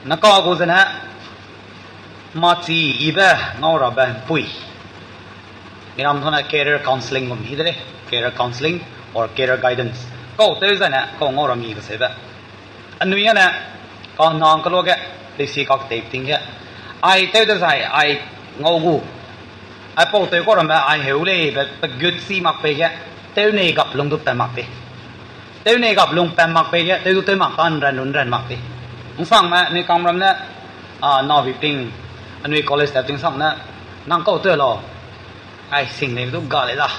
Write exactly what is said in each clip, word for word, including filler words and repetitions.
Naka gu zene, machi ibe ngau rabe mpui. Miram thone career counseling gum hi de lei, career counseling or career guidance. Kau tew zene, kau ngau ra mi keseube. Anui ane, ka nang keloa ge, leisi kak tei ting ge. Ai tew dezai, ai ngau gu. Aipau tew kau ramme, ai heu lei, be, pe gut si mak pei ge, tew nei gap lung du pe mak pei. Tew nei gap lung pe mak pei ge, tew du tew mak ka nran lun ran mak pei. Nsangme, anui kam ram ne, a, nabi ting, anui college ta ting sang ne, nang kau tew lau. Ai sing nei du ga lei da.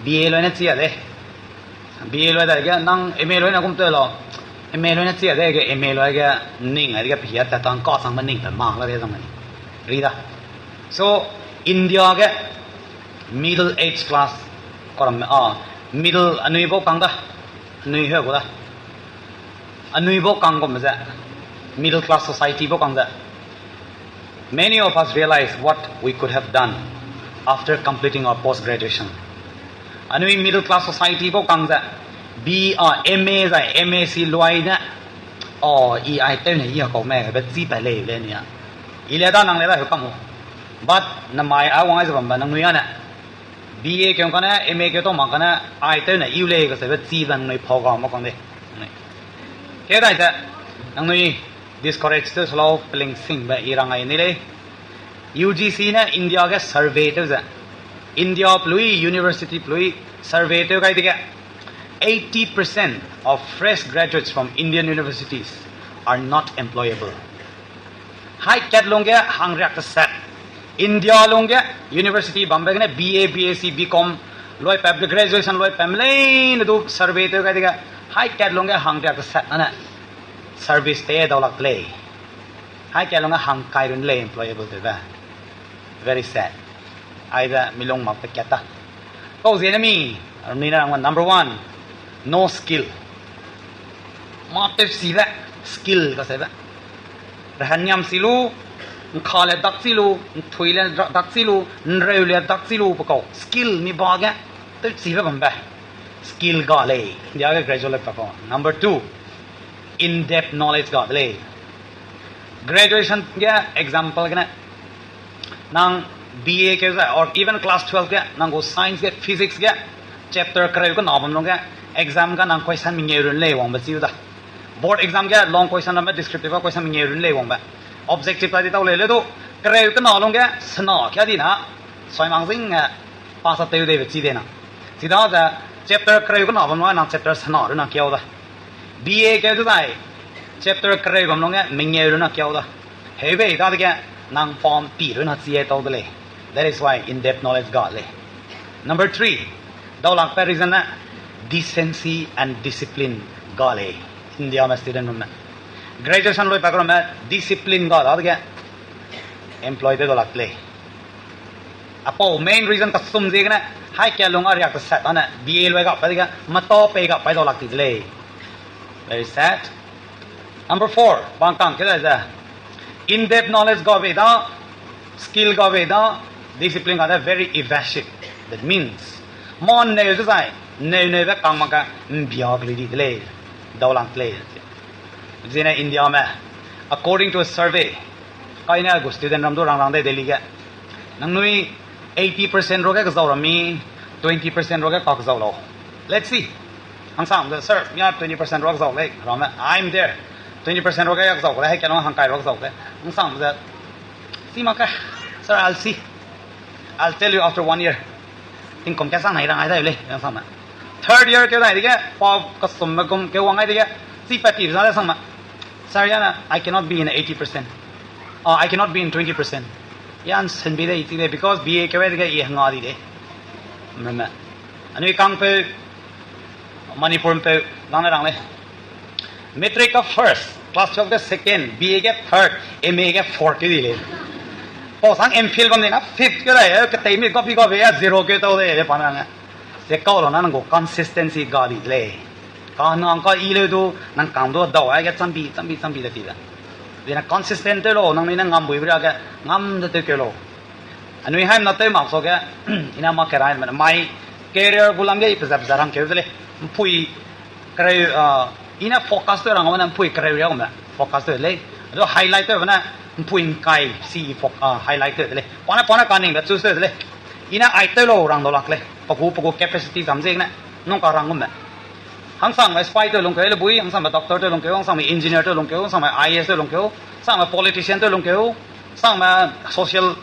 B A loi ne chia de. B A loi da ge nang M A loi ne kum tew lau. M A loi ne chia de ge M A loi ge ning ai de ge pehia ta tang ka sangme ning pe mak la de zang ni. Ri da. So, India ge middle age class, koram, a, middle anui bau kang da. Anui he gu da. Anui bau kang gum ze. Middle class society bau kang ze. Many of us realize what we could have done after completing our post graduation. Anui middle class society bau kang ze. B A, M A zai, M A C luai ne. O, i ai tew ne i a kau me, be chi pa lei le ni a. I le da nang le da heu kam u. But namai a wang ai ze bam ba nangnui ane. B A keu kane, M A keu tau mak kane, ai tew ne iu lei kaseube chi ba nangnui pau ga ma kang de. Keu dai ze, nangnui discourage tew se lau peling singbe i rang ai ni lei. U G C ne India ge survey tew ze. India pelui, university pelui, survey tew gai dege. Eighty percent of fresh graduates from Indian universities are not employable. Hai kat lungge hangriak teset. India lungge university bambe gene B A, B S C, B Com, loi pap de graduation loi pam leine du survey tew gai dege. Hai kat lungge hangriak teset ane service te daulak de lei. Hai kat lungge hangkai run lei employable tewbe. Very sad. Aibe milung mak pe kat ta. Kau ziene mi, ni na rang number one, no skill. Mâ tewchibe, skill kaseube. Rehanniam si lu, nkale dak chi lu, nthui le ra-, dak chi lu, nreu le dak chi lu pe kau. Skill mi ba ge, tewchibe bambe. Skill ga lei, India ge graduate pa kau. Number two, in-depth knowledge ga de lei. Graduation ge example gene, nang B A keu ze, or even class twelve ge, nang gu science ge, physics ge, chapter kereu kena bam lung ge, exam ge nang question mengeu run lei wangbe chiu da. Board exam ge long question ramme descriptive question mengeu run lei wangbe. Objective ta di tau lei le du, kereu kena lung ge, sena kia di na, soi mang zing, eh, pass a tew deibe chi de na. Chidaze, chapter kereu kena bam lung ge nang chapter sena run na kiau da. B A keu dezai, chapter kereu bam lung ge mengeu run na kiau da. Heubei dadege, nang pam pi run na chi e tau de lei. That is why in-depth knowledge ga lei. Number three, daulakbe reason ne, decency and discipline ga lei. Indiame student ramme. Graduation loi pa ramme, discipline ga dadege, employ tew daulak lei. Apau main reason kasum ziegene, hai kat lung a riak teset ane, B A loi ga pa dege, mata pei ga pai daulak ti de lei. Very sad. Number four, bang kang ke dai ze. In-depth knowledge ga bei da, skill ga bei da, discipline ga da very evasive. That means, mâ neu dezai, neu neube kang mak ge, mbia kelui di de lei, daulang de lei. Zine Indiame, according to a survey, kaine gu student ram du rang rang de Delhi ge. Nangnui eighty percent ruage kezau ra mi, twenty percent ruage kakezau lau. Let's see. Hangsam ze, sir, mi a twenty percent ruage zau lei, ramme, I'm there. Twenty percent ruage yakzau lei, hai ke lung hangkai ruage zau lei. Hangsam ze, si mak ke, sir, I'll see. I'll tell you after one year. Tingkum ke sang nai rang ai dai lei, hangsam na. Third year ke dai dege, pa kasum me gum ke wang ai dege, si pa ti za le sang ma. Sir, yana, I cannot be in eighty percent. Uh, I cannot be in twenty percent. Yan sen bi de, iti de, because B A ke wai dege, i hanga di de. Meme. Anui kangpeu, Manipur mpeu, lang ne rang lei. Matric ke first, class twelve ke second, B A ke third, M A ke fourth ke di lei. Pau sang M Phil bam di na fifth ke dai, eh, ke tei mi copy copy ya zero ke tau de, de pa na nge. Ze kau lo na nang gu consistency ga di de lei. Ka nang ka i leu du, nang kang du dau ai ge chambi, chambi, chambi de ti de. Ze na consistent tew lo, nang ni na ngam bui bria ge, ngam de tew ke lo. Anui haim na tew mak so ge, ina ma kerai, mai career gu lam ge i pezat pezat rang keu de lei. Mpui kereu, ah, ina focus tew rang wana mpui kereu ria gume. Focus tew lei. Zu highlight tew bene, mpui ngkai si fok, ah, highlight tew de lei. Pa ne, pa ne kaningbe choose tew de lei. I ne ai tew lau rang dau lak lei. Pe gu, pe gu capacity zam ziegene, nung karang gume. Hangsangme spy tew lungkeu le bui, hangsangme doctor tew lungkeu, hangsangme engineer tew lungkeu, hangsangme I A S tew lungkeu, hangsangme politician tew lungkeu, hangsangme social,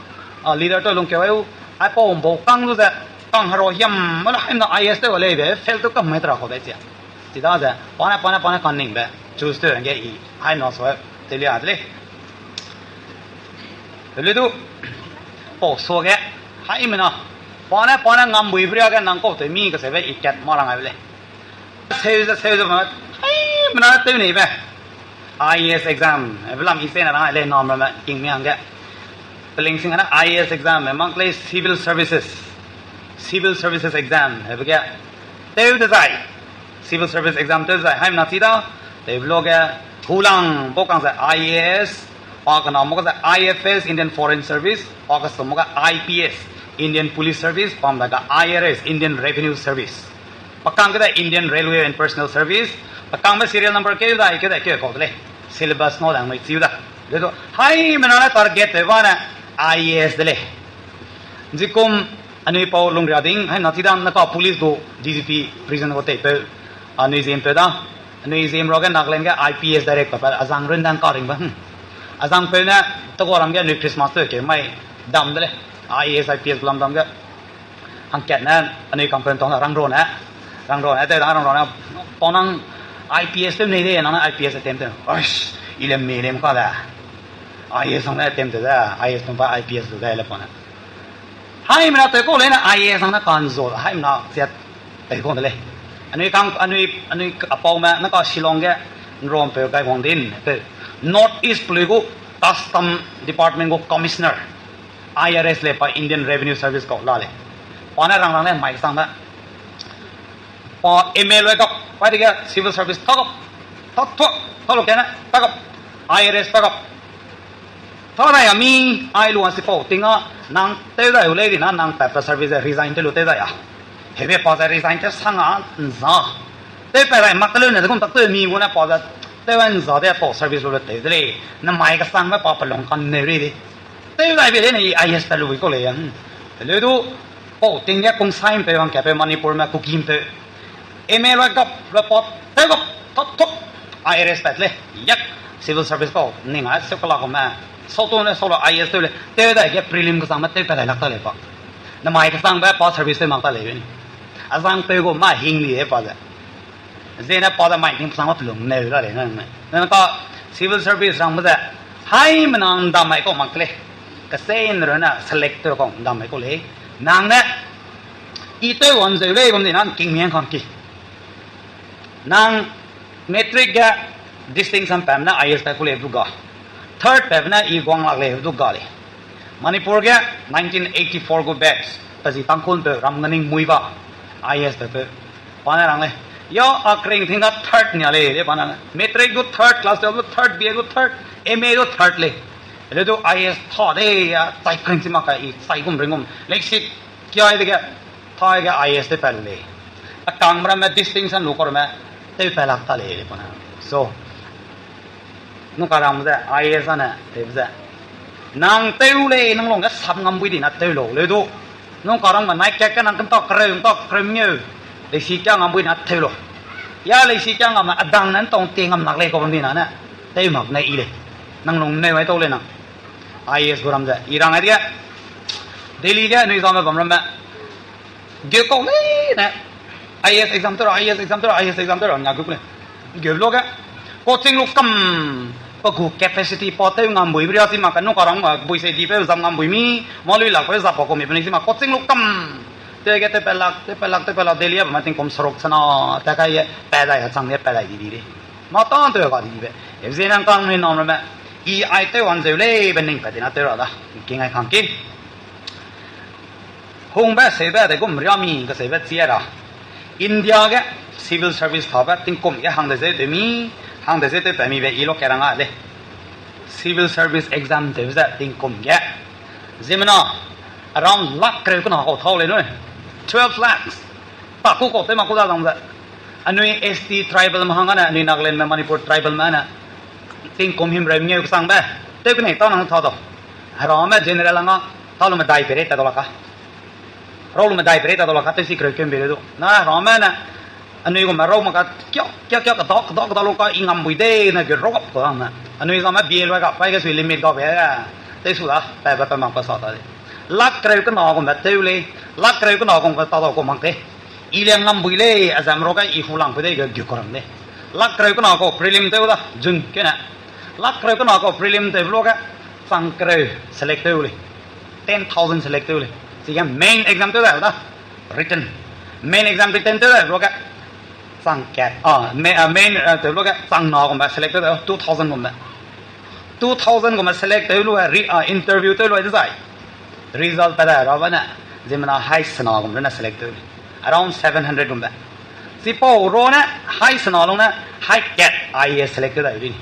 ah, leader tew lungkeu, aipau mbau kang zu ze, kang hero hiam, mala haimna I A S tew wa leibe, fail tew kam mai tera kau de chia. Chidaze, pa ne, pa ne, pa ne kaningbe choose tew hangge i, haimna sua, tew lia de lei. Helu du, pau suage, haimena, pa ne, pa ne ngambuibe riage nang kau tew mi kaseube i kat ma rang ai de lei. Seu ze, seu ze, haimena tew neibe. I A S exam, ebe lam i sena rang ai lei nam ramme, kingmi hangge. Pelingsing ane I A S exam, e mak lei civil services. Civil services exam, ebe ge. Tew dezai. Civil service exam tew zai, haimena chi da, tewbe luage, hulang, bau kang ze I A S, pa kena mo ka ze I F S, Indian Foreign Service, pa kesu mo ka I P S, Indian Police Service, pam da ka I R S, Indian Revenue Service. Pa kang ke da Indian Railway and Personnel Service, pa kangbe serial number keu da, keu da, keu kau de lei. Syllabus ngau da, nui chiu da. Le du, haimena ne target tew ba ne, I A S de lei. Nzikum, anui pau lungria ding, haimena chi da, naka police gu, D G P, prison gu teipeu, anui ziempeu da, anui ziem ruage Nagaland ge I P S direct pa pa, azang run dang karingbe, hmm. Azangpeu ne, teguaram ge anui Christmas tew keu mai, dam de lei, I A S, I P S lam dam ge. Hangkat ne, anui kampeu tang da rangro ne, rangro ne, tew da rangro ne, pa nang I P S tew nei de, nang ne I P S attempt tew, oish, i le mi lem ka de. I A S nang ne attempt tew de, I A S nang pa I P S lu de le pa ne. Haimena tew kau lei ne I A S nang ne kanzo, haimena chiat tew kau de lei. Anui kang, anui, anui apaume, naka Shillong ge, nrompeu Gaiwangdin, tew. North East pelui gu Custom Department gu Commissioner, I R S lei pa Indian Revenue Service kau la lei. Pa ne rang rang lei mai sang da. Pa M A loi kap, pa dege civil service ta kap, ta tua, ta lu kene, ta kap, I R S ta kap. Ta dai a mi, ai lu a sipau ting a, nang tew dai u lei di na, nang pat pe service resign tew lu tew dai a. Hebe pa ze resign tew sang a, nza. Tew pat dai mak te leu ne, ze kum tak tew mi gu ne pa ze, tew a nza de pau service lu le tew de lei. Namai kesangbe pa pelung kan neu rei di. Tew dai be de ne I A S ta lu kau lei a. Leu du, pau ting ge Kungsaipeu hangkatpeu Manipurme Kukimpeu. M A loi kap, loi pa, tew kap, top, top. I R S pat lei, yak, civil service kau, ning a, seu kala kau me. Sau tu ne, sau la I A S tew lei, tew dai ge prelim kesangme tew pat dai lak ta lei pa. Namai kesangbe pa service tew mak ta lei be ni. Azangpeu gu ma hing di e pa ze. Zene pa ze mai ting pesang ma pelung neu la lei na ne. Nang ka civil service rangbe ze, haimena ndam mai kau mak lei. Kesei nrune select tew kau ndam mai kau lei. Nang ne, i tew wan zeu lei bam di na kingmi hang kang ki. Nang matric ge distinction pam ne I A S ta ku lei du ga. Third pam ne i guang lak lei du ga lei. Manipur ge nineteen eighty four gu batch, pe zi Tangkhulpeu Ramnganing Muivah, I A S pe peu. Pa ne rang lei. Ya, a kring ting ga third nia lei, lei pa ne. Matric gu third, class twelve gu third, B A gu third, M A gu third lei. Leu du I A S ta de ya, chai kring chi mak ka i, chai gum ring gum. Leisi kiai dege, ta ge I A S tew pat lu lei. A kangme ramme distinction lu kau ramme, tew pat lak ta lei, lei pa ne. So, nung karangbe ze, I A S ane, tewbe ze. Nang tew lei, nang lungge sap ngam bui di na tew lau, leu du. Nung karangme nai kat ke nang kenta kereu, nta kereu mengeu. Leisi kia ngam bui na tew lau. Ya leisi kia ngam na, adang ne ntau te ngam lak lei kau bam di na ne. Tew mak ne i lei. Nang lung neu ai tau lei nang. I A S gu ram ze, i rang ai dige. Delhi ge, anui zame bam ramme. Ge kau leine, I A S exam tew ra, I A S exam tew ra, I A S exam tew ra, nia gu ku lei. Ge luage, coaching lu kam, pe gu capacity pa tew ngam bui bria si ma, ka nung karang ma, bui se di pe zam ngam bui mi, ma lui lak pe zap pa kau mi pe ni si ma, coaching lu kam. Tege tew pat lak, tew pat lak, tew pat lak, Delhi a ba ma tingkum seruk sena, ta kai ye, pat dai a chang ye, pat dai di di di. Ma tan tew ga di di be. E ze nang kang mi nam ramme, i ai tew wan zeu lei be ning pat di na tew ra da. King ai kang ki. Hungbe seube de gum riami keseube chia ra. India ge civil service tabe tingkum ge hangde ze tewmi, hangde ze tew pemi be i lo kerang a lei. Civil service exam tew ze tingkum ge. Ziemmena around lakh kereu kena kau tau lei nui. Twelve lakhs. Ta ku kau tew ma ku da zang ze. Anui S T tribal me hang ane, anui Nagaland me, Manipur tribal me ane. Tingkum himreu mengeu kesangbe. Tew kenei tau nang tha dau. Heramme general anga. Tau lu medai pere ta dau laka. Rau lu medai pere ta dau laka tew si kereu kembe le du. Na heramme ne. Anui gume rau mak ka kia, kia, kia, kada, kada, kada lu ka i ngam bui de ne ge rau gap ko dang ne. Anui zame bie lu ga pai ge sui limit ga be. Tew su da, pa ba pa mak pa sa ta de. Lak kereu kena gume tew lei. Lak kereu kena gume ta dau ko mak de. I le ngam bui lei, azam ro ga i hu lang pe de ge gu ko ram de. Lak kereu kena ko prelim tew da, June kena. Lak kereu kena ko prelim tew lu ga, chang kereu select tew lei. Ten thousand select tew lei. Sige main exam tew da, da. Written. Main exam written tew da, lu ga. Chang kat. Ah, ma-, ah, main, ah, tew lu ga, chang na gume select tew da, two thousand gume. Two thousand gume select tew lu, re-, ah, interview tew lu dezai. Result pa da ra ba ne, ziemmena hai sena gum rune select tew. Around seven hundred gumbe. Chipau ro ne, hai sena lung ne, hai kat I A S select tew da ri.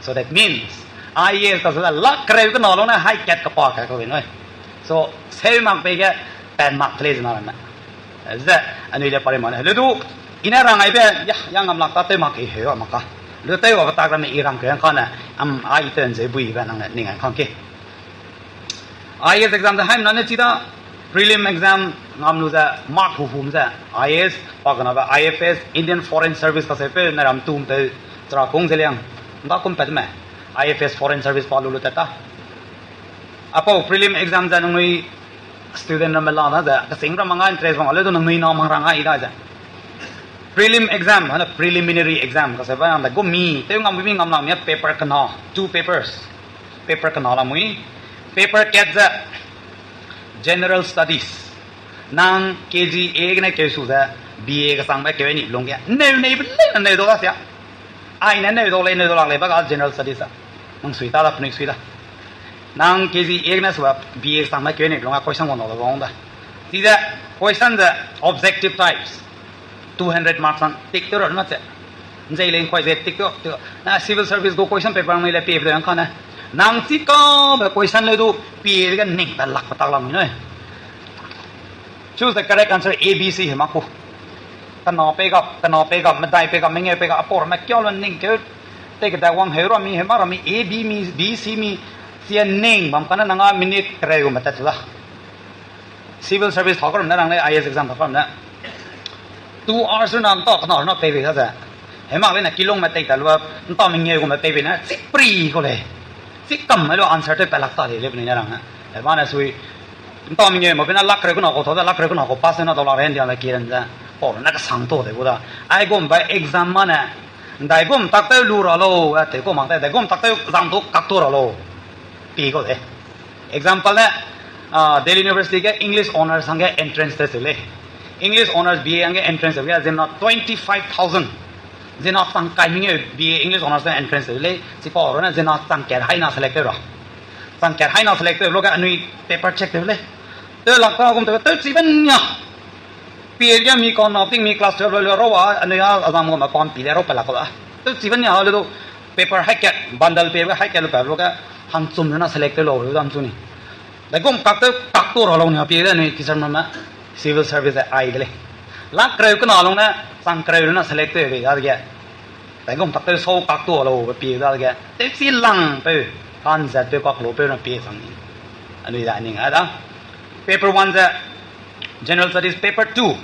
So that means, I A S ka se da lak kereu kena lung ne, hai kat kapa ka kau noi. So, seu mak pei ge, pan mak te lei zena ramme. Ze, anui le pari ma ne. Le du, i ne rang aibe, ya, ya ngam lak ta tew mak ke heu a mak ka. Lu tew wa ba tak ramme i rang ke ka ne, am, ai tew nze bui be nang ne, ning ai kang ke. I A S exam ze haimena ne chi da, prelim exam ngam lu ze mark hu hum ze, I A S, pa kena be I F S, Indian Foreign Service ka se pe ne ram tum tew, chara kung ze liang, nda kum pat me, I F S Foreign Service pa lu lu tat ta. Apau prelim exam ze nangnui student ramme la da ze, kasing ramme nga interest bang le du nangnui na mang rang ai da ze. Prelim exam, hana preliminary exam ka se ba nang da gu mi, tew ngam mi ngam lang mi paper kena, two papers. Paper kena la mui. Paper kat ze General Studies. Nang K G A gene keu su ze B A kesangbe keu ni lungge. Neu nei be lei na neu dau da sia. Ai ne neu dau lei, neu dau lak lei ba ga General Studies a. Nang sui ta da, penui sui da. Nang K G A gene su ba B A kesangbe keu ni lung a question wang dau da wang da. Chize question ze objective types. Two hundred marks ang tick tew ra na che. Nzei lei nkhoi ze tick tew, tew. Na civil service gu question paper ang nei le pie de ang kane. Nang chi ka be question le du pie ge ning ta lak pa tak lam noi. Choose the correct answer A, B, C he mak ku. Kena pei gap, kena pei gap, medai pei gap, mengeu pei gap, apau ramme kiau lu ning keu. Tei keda wang heu ra mi, heu mak ra mi, A, B mi, B, C mi, sia ning bam kane nang a minute kereu gu me tat chu da. Civil service thau ka ram ne rang lei, I A S exam thau ka ram ne. Two hours na nta kena na pei bei da ze. Heu mak lei na kilong me tei ta lu, nta mengeu gu me pei bei na, chi pri kau lei. Chi kam me lu answer tew pa lak ta lei le penui ne rang ne. Heu ba ne sui, nta mengeu me pei na lak kereu kena kau thau ze, lak kereu kena kau pass na dau lak ren dia le ki ren ze. Pau na kesang ta de gu da. Aigum ba exam ma ne. Ndaigum tak tew lu ra lau, a, tew kau mak te, ndaigum tak tew zang tu kak tu ra lau. Pi kau de. Example ne, a, Delhi University ge English Honours hangge entrance test lei. English Honours B A hangge entrance ge ziemmena twenty-five thousand. Ziemmena chang kai mengeu B A English Honours ne entrance lei. Chipau ru ne ziemmena chang kat hai na select tew ra. Chang kat hai na select tew lu ge anui paper check tew lei. Tew lak ta gum tew, tew chi ben ya. Pi ge mi kau na ting mi class twelve le rau a, anui a azam gum a pam pi le rau pa lak kau da. Tew chi ben ya le du paper hai kat, bundle pe ge hai kat lu pa lu ge hangchum na select tew lau lu dam chu ni. Ndaigum kak tew kak tu ra lau ni a pi ge anui teacher ma ma civil service ai de lei. Lak kereu kena lung ne chang kereu na select tew bei dadege. Ndaigum tak tew sau kak tu lau be pi dadege. Tew chi lang peu, kan zat peu kak lu peu na pi sang ni. Anui da ning a da. Paper one ze General Studies, paper two.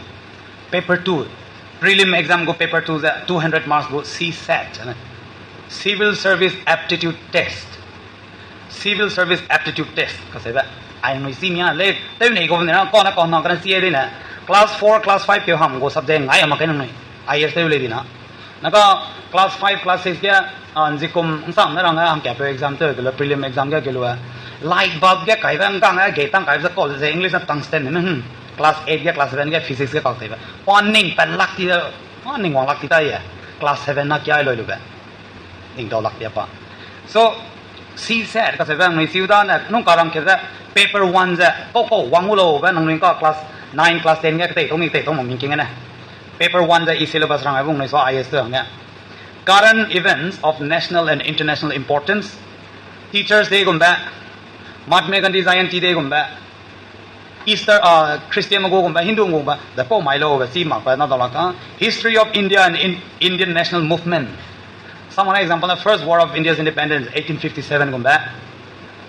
Paper two. Prelim exam gu paper two ze two hundred marks gu C sat, ne. Civil Service Aptitude Test. Civil Service Aptitude Test, kaseube. Ai nui si mia le, tew nei gu ne na, kau na kau na kana si de ne. Class four, class five keu ham gu subject ngai ama kai nang nui. I A S tew lei di na. Naka class five, class six ge, a, nzikum nsam ne rang, a, hangkapeu exam tew, kelu prelim exam ge, kelu, a, light bulb ge kaibe ngkang, a, geitang kaibe ze kau ze English na tungsten ne, hmm. Class eight ge, class seven ge, physics ge kak teibe. Pa ning pa lak ti de, pa ning wang lak ti ta ye. Class seven na kia loi lube. Ning dau lak ti pa. So, C sat kaseube nui siu da ne, nung karang ke ze, paper one ze, kau kau wang u lau be, nang nui ka class nine, class ten ge, ketei tong mi, ketei tong mong mingking ne. Paper one ze e syllabus rang ai bung nui so I A S te hangge. Current events of national and international importance. Teachers' Day gumbe, Mahatma Gandhi Jayanti Day gumbe, Easter, uh, Christian gu gumbe, Hindu gu gumbe, de pau mai lau be, chi mak be, na dau lak ka. History of India and in, Indian national movement. Samana example na First War of India's Independence, eighteen fifty-seven gumbe.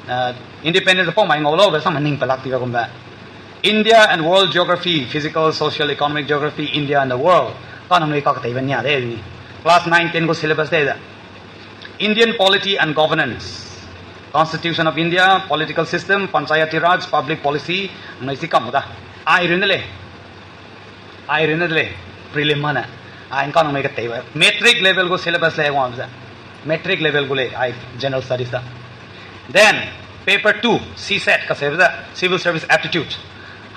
Uh, independence pau mai ngau laube samana ning pelak tibe gumbe. India and world geography, physical, social, economic geography, India and the world. Ka nangnui ka keteibe nia de ni. Class nine, ten gu syllabus de da. Indian polity and governance, Constitution of India, political system, Panchayati Raj, public policy, nangnui si kam da. Ai run de lei. Ai run de lei. Prelim mane. Ai ngka nangnui keteibe. Matric level gu syllabus lei wang ze. Matric level gu lei ai general studies da. Then, paper two, C SAT kaseube ze, civil service aptitude.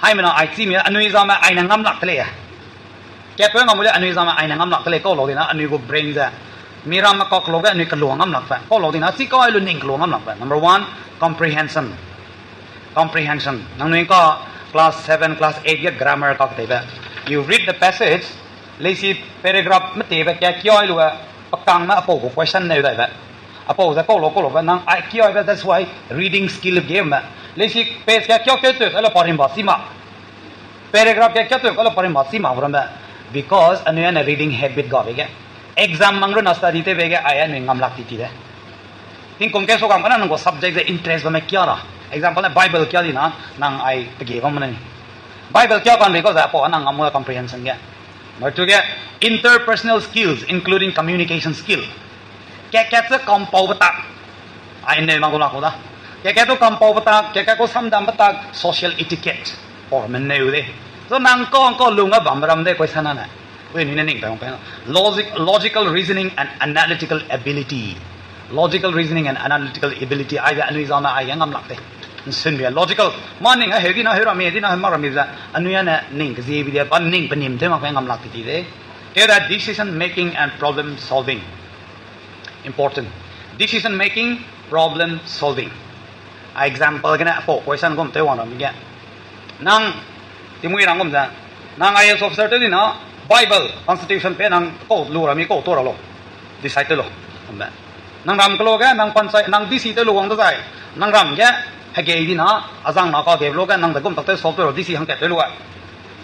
Haimena ai chi mi anui zame ai ne ngam lak te lei. Kapeu ngam mu le anui zame ai ne ngam lak te lei kau lau dina anui gu brain ze. Mi ramme kak lau ge anui kelua ngam lak pe. Kau lau dina chi kau ai lu ning kelua ngam lak pe. Number one, comprehension. Comprehension. Nangnui ka class seven, class eight ge grammar kak teibe. You read the passage, leisi paragraph metebe ka kiai lu e, pakang me apau gu question neu daibe. Apau ze kau lau kau laube nang ai kiaibe, that's why reading skill ge me. Leisi page ka kiai ke tu, ala parimba si ma. Paragraph ke kiatu kala parimba si ma ramme, because anui ane reading habit gabe ge. Exam mang runa study tewbe ge ai anui ngam lak ti ti de. Tingkum ke so kam kana nang gu subject ze interest bamme kia ra. Example ne Bible kia dina, nang ai pege bam ne. Bible kia kan be ko za pau nang ngam comprehension ge. Number two ge, interpersonal skills, including communication skill. Kat kat ze kampaube tak. Ai neu ma gu lak gu da. Kat kat tu kampaube tak, kat kat gu samdambe tak, social etiquette. Pau ramme neu de. So nang kau kau lung ge bambe ram de question ane. Ui, anui ne ning pe pe. Logic, logical reasoning and analytical ability. Logical reasoning and analytical ability. Aize anui zame ai ge ngam lak de. Nsun bia logical. Ma ning a heu dina heu ramme dina heu mak ramme ze. Anui ane ning kezie bi de, pa ning penim tew mak pe ngam lak ti ti de. Keu da decision making and problem solving. Important. Decision making, problem solving. Example gene apau question gum tew wang ramme ge. Nang, timui rang gum ze. Nang IAS officer tew dina, Bible, Constitution pe nang kau lu ramme kau tu ra lau. Decide tew lau. Nang ram kelo ge, nang pansai, nang DC tew lu wang dezai. Nang ram ge, hegei dina, azang na ka ge lo ge, nang de gum tak tew solve tew lau, DC hangkat tew lu a.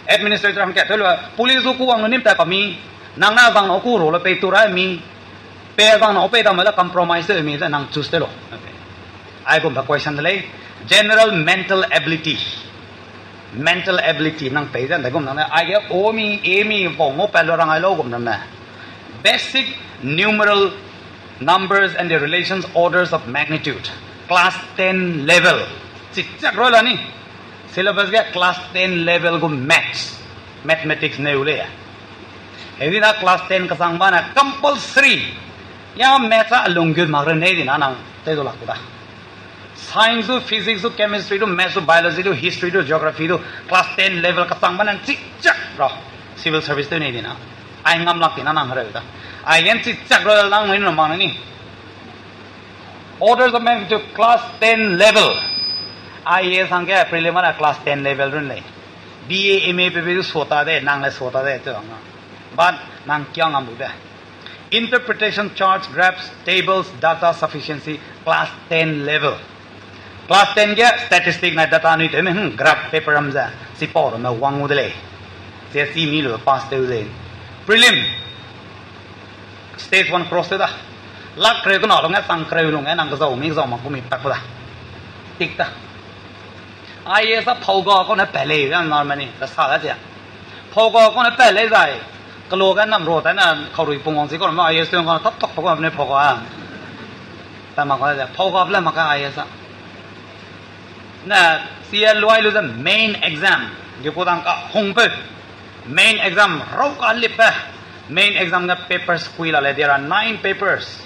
Administrator hangkat tew lu a. Police zu ku wang lu nim ta ka mi. Nang ne azang na ku ro le pei tu ra mi. Pe azang na pei dam le compromise tew mi ze nang choose tew lau. Aigum ba question de lei. General mental ability. Mental ability nang pei ze ndaigum nang ne. Aige o mi, e mi, pau ngau pat lu rang ai lau gum ramme. Basic numeral numbers and their relations, orders of magnitude. Class ten level. Chichak roi la ni. Syllabus ge class ten level gu maths, mathematics neu lei. Hedina class ten kachang bane compulsory. Ya maths a lunggut mak ren nei dina nang tew du lak ku da. Science du, physics du, chemistry du, maths du, biology du, history du, geography du, class ten level kachang bane chichak ra. Civil service tew nei dina. Ai ngam lak dina nang hereu da. Ai gen chichak ra nang nei na mang ni. Orders of magnitude, class ten level. IAS hangge prelim a class ten level run lei. BA, MA pe pe du sota de, nang le sota de, tew hang a. But nang kia ngam bu de. Interpretation, charts, graphs, tables, data sufficiency, class ten level. Class ten ge statistic na data anui tewme, hmm, graph paper ram ze, chipau ramme wang gu de lei. CSC mi lu pass tew ze. Prelim. Stage one cross tew da. Lak kreu kena lungge chang kreu lungge nang kezau mi kezau mak gu mi pak da. Tik da. IAS a phauga kau ne pat lei, ga normally, kasa ga ze. Phauga kau ne pat lei zai. Kelo ga nam ro ta na khaurui pung wang si kau ramme IAS tew kau tap tak pa kau ne phauga a. Ta mak ga ze, phauga ble mak ga IAS a. Na, sia luai lu ze main exam. Ge ku dang ka hungpeu. Main exam, rau ka lipbe. Main exam ge papers kui la lei, there are nine papers.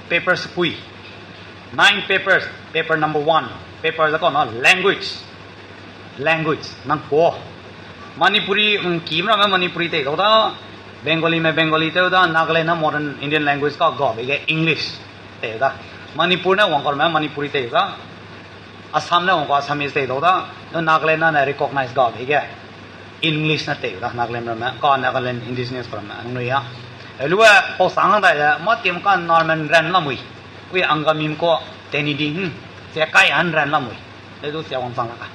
Papers kui. Nine papers. Paper number one. Paper ze kau na language. Language. Nang po. Manipuri, mm, kim ramme Manipuri tei dau da. Bengali me Bengali tew da. Nagaland na modern Indian language ka gabe ge English. Tei da. Manipur ne wang kau ramme Manipuri tei da. Assam ne wang kau Assamese tei dau da, nu Nagaland na ne recognize gabe ge English na tei da, Nagaland ramme, ka Nagaland indigenous ramme, anui a. Lua pau sang dai de, ma tim ka Norman ran lamui. Ui Angamim ko, Tenyiding, hmm, se kai an ran lamui. Le du se wang sang la ka.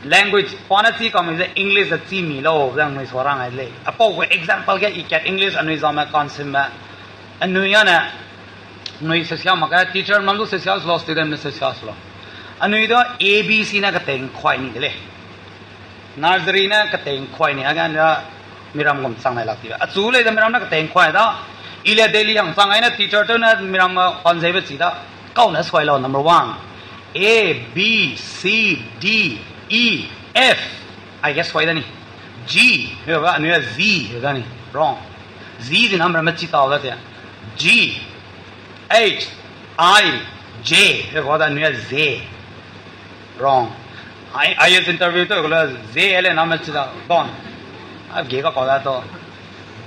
Language, pa ne chi kam ze English ze chi mi lau, ze anui so rang ai lei. Apau gu example ge i kat English anui zame kansim me. Anui ane, anui sesiau mak ge, teacher mam du sesiau selo, student me sesiau selo. Anui da A B C ne ketei nkuai ni de lei. Nursery ne ketei nkuai ni, age ne miram gum chang nai lak tibe. Achu lei da miram ne ketei nkuai da. I le Delhi hang chang ai ne teacher tew ne miram, eh, panzeibe chi da. Kau ne suai lau, number one. A, B, C, D, E, F. Aige suai da ni. G, hebe, anui a Z, hebe da ni. Wrong. Z zi na miram me chi tau da te. G, H, I, J, hebe da anui a Z. Wrong. I, I S interview tew kule Z le na me chi da, don. A ge ka kau da to.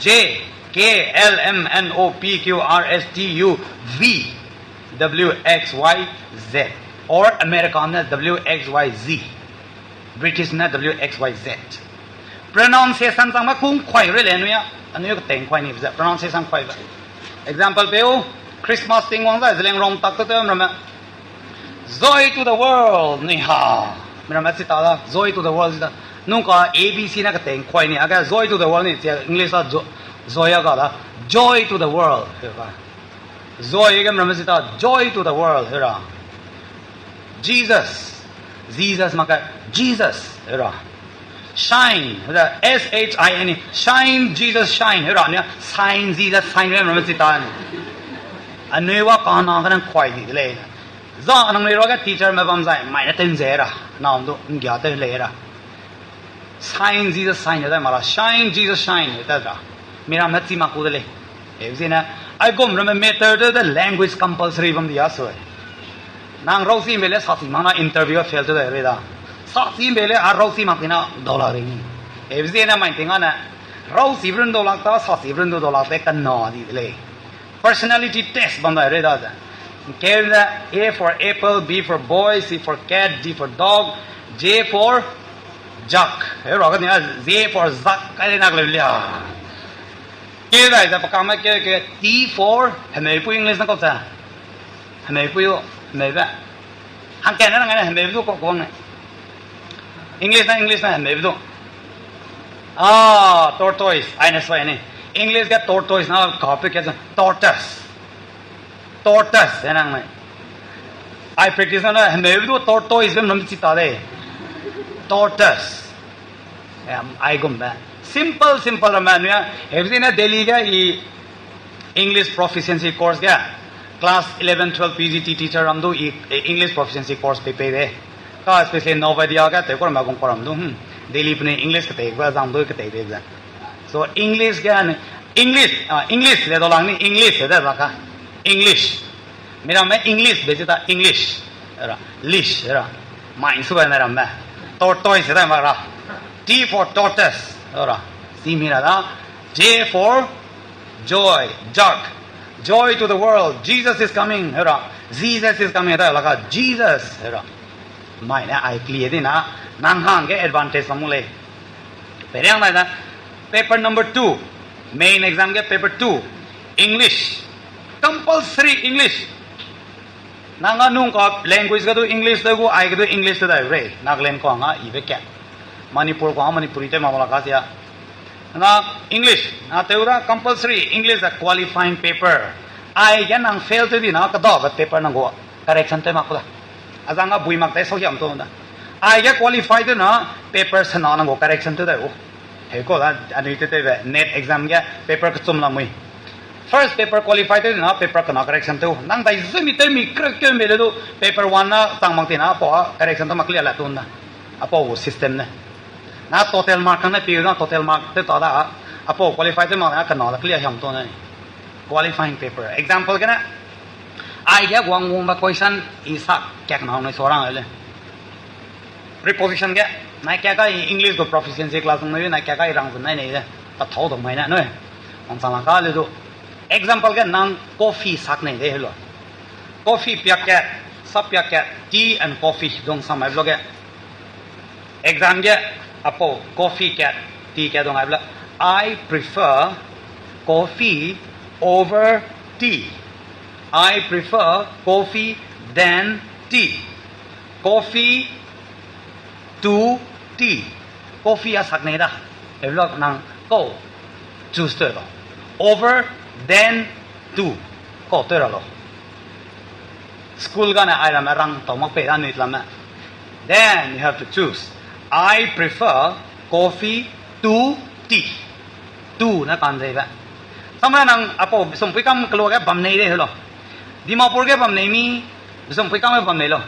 J, K, L, M, N, O, P, Q, R, S, T, U, V, W, X, Y, Z. Or American ne W, X, Y, Z. British ne W, X, Y, Z. Pronunciation chang ma kung kuai rui le anui a, anui ketei nkuai ni ze pronunciation kuai be. Example peu, Christmas ting wang zai Zeliangrong tak te te ramme. Joy to the world, ni ha. Miram a chi ta da, joy to the world chi da. Nung ka A B C ne ketei nkuai ni, age joy to the world ni, chi English a jo-, joy a ga da. Joy to the world, hebe. Joy ge miram me chi ta, joy to the world, hebe ra. Jesus. Jesus mak ge, Jesus, hebe ra. Shine, hebe ra, S H I N E. Shine, Jesus, shine, hebe ra. Ni, shine, Jesus, shine, ge miram me chi ta ni. Anui wa ka na ge nang kuai di de lei. Za nang lei ra ge teacher me bam zai, mai ne ten ze ra. Na du, nggia te lei ra. Shine, Jesus, shine, hebe da mak ra. Shine, Jesus, shine, hebe da. Miram me chi mak ku de lei. Hebe zene, aigum ramme matter de, de language compulsory bam di a sui. Nang rausi mbe le sasi mak na interview a fail te de rei da. Sasi mbe le a rausi mak tina dau la rei ni. Hebe zene mai ting ane, rausi brun dau lak ta, sasi brun du dau lak te kena di de lei. Personality test bam dai rei da ze. Keu ze, A for apple, B for boy, C for cat, D for dog, J for jug. Hebe ra ka ni, Z for zak, kai le nak le lia. Keu dai ze, pakame keu, keu, T for, hemeipui English na kau ze. Hemeipui, hemeibe. Hangkane nang ne hemeibe du kau kuang ne. English na, English na hemeibe du. Ah, tortoise, ai ne sui ne. English ge tortoise na kape ke ze, tortoise. Tortoise, e nang ne. Ai practice na, hemeibe du tortoise be num chi ta de. Tortoise. Em, aigumbe. Simple, simple ramme nui a. Hebe zene Delhi ge i English proficiency course ge. Class eleven, twelve, P G T teacher ram du i, e, English proficiency course pei pei de. Ka especially Navodaya ge tew ku ramme gum ku ram du, hmm. Delhi pene English ketei, ku zang du ketei de ze. So English ge ne, English, ah, English le dau lang ni, English de la ka. English. Miramme English be chi ta English. Era, lish, era. Mai su ba miramme. Tortoise da mak ra. T for tortoise. Era. Si mi ra da. J for joy, jug. Joy to the world. Jesus is coming. Era. Jesus is coming. Da la ka Jesus. Era. Mai ne ai clear di na. Nang hangge advantage lam lei. Periang lai da. Paper number two. Main exam ge paper two. English. Compulsory English. Nang a nung ka language ge du English de gu, ai ge du English de dai rei. Nagaland kuang a ibe kat. Manipur kuang a Manipuri tew mak la ka sia. Na English, na tew da compulsory English da qualifying paper. Ai ge nang fail tew di na kedabe paper nang gu correction tew mak ku da. Azang a bui mak te sau hiam tu da. Ai ge qualify tew na paper sena nang gu correction tew dai u. Heu kau da, anui tew tewbe, NET exam ge paper kechum lamui. First paper qualify tew na paper kena correction tew. Nang dai zemi tew mi krek tew mbe le du paper one na tang mak ti na apau a correction tew mak clear la tu na. Apau gu system ne. Na total mark kang ne pi na total mark tew ta da. Apau qualify tew mak na kena da clear hiam tu na. Qualifying paper. Example gene. Ai ge guang wangbe question i sak kak na nui sa rang le. Preposition ge, nai kak a i English gu proficiency class nung nui, nai kak a i rang zun nai nei de. Tathau dau mai na nui. Wangchang la ka le du. Example ge nang coffee sak nei de helo. Coffee piak kat, sap piak kat, tea and coffee dung samai vlog ge. Exam ge, apau coffee kat, tea kat dung ai vlog. I prefer coffee over tea. I prefer coffee than tea. Coffee to tea. Coffee a sak nei da. Hebe lak nang kau choose tew lo. Over than Two, kau tew ra lau. School gane ai ramme rang tau mak pei da nui lamme. Then you have to choose. I prefer coffee to tea. Two ne kan zebe. Samra nang apau Bisumpui kam kelua ge bam nei de helo. Dimapur ge bam nei mi, Bisumpui kam ge bam nei lo.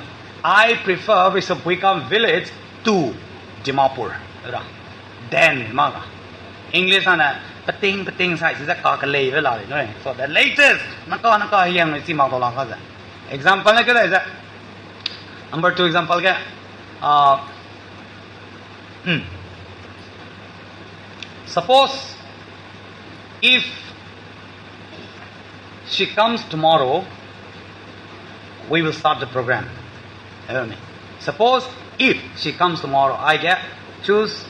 I prefer Bisumpui kam village to Dimapur. Ra. Then, ma ga. English ane, peting, peting sai, ze ka keleibe la le, no? So the latest, naka, naka, hiang, chi mak dau la ka ze. Example ne ke dai ze. Number two example ke, uh, hmm. Suppose if she comes tomorrow, we will start the program. Heurame. Suppose if she comes tomorrow, I get choose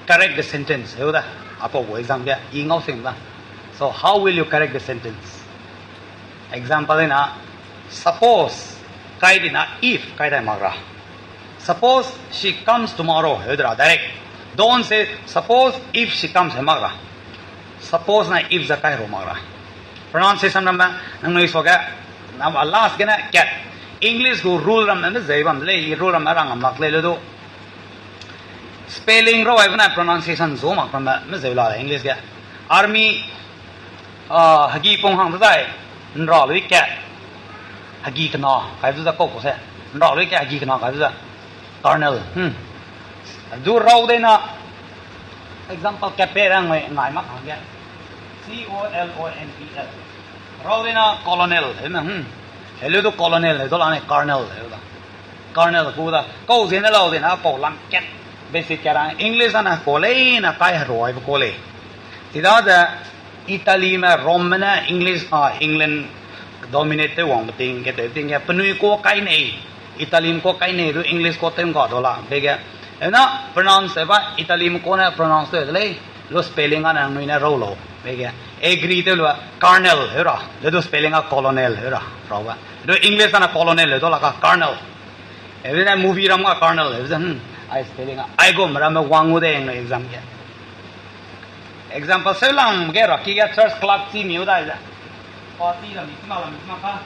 correct the sentence. Heu da, apau gu exam ge, i ngau sing da. So how will you correct the sentence? Example ina, suppose, kai dina if, kai dai mak ra. Suppose she comes tomorrow, heu de ra, direct. Don't say, suppose if she comes, heu mak ra. Suppose na if ze kai ru mak ra. Pronunciation ramme, nangnui suage, nam last gene kat. English gu rule ramme mezeu bam de lei, i rule ramme rang am lak lei le du. Spelling rau ai bena pronunciation zu mak ramme mezeu la lei English ge. Army, ah, hegi pung hang de zai, nra lui kat. Hegi kena, kai zu ze kau ku se. Nra lui kat hegi kena, kai zu ze. Colonel, hmm. Du rau de na, example, kape rang ngai, ngai mak hangge. C O L O N E L. Rau de na colonel, he na, hmm. Heleu du colonel, he du la ne colonel, he du la. Colonel ku da. Kau zene lau de na, pau lang kat. Basic kat rang. English ana ko lei na kai heroi be ko lei. Chidaze Italyme, Romeme ne English, ah, England dominate tew wangbe ting, ke tew ting ge, penui ku kai nei, Italyme ku kai nei du English ku tew ngga dau la, be ge. Ena pronounce ba, Italyme ku ne pronounce tew de lei, lu spelling ane nangnui ne rau lau, be ge. Agree tew lu, colonel, heu ra, le du spelling a colonel, heu ra, rau ba. Du English ane colonel, heu dau la ka, colonel. Heu ne movie ram ga colonel, heu ze, hmm, ai spelling a. Aigum ramme wang u de, exam ge. Example, seu lang ge ra, ki ge church clock chi miu dai ze. Pa chi la mi, chi ma la mi, chi ma ka.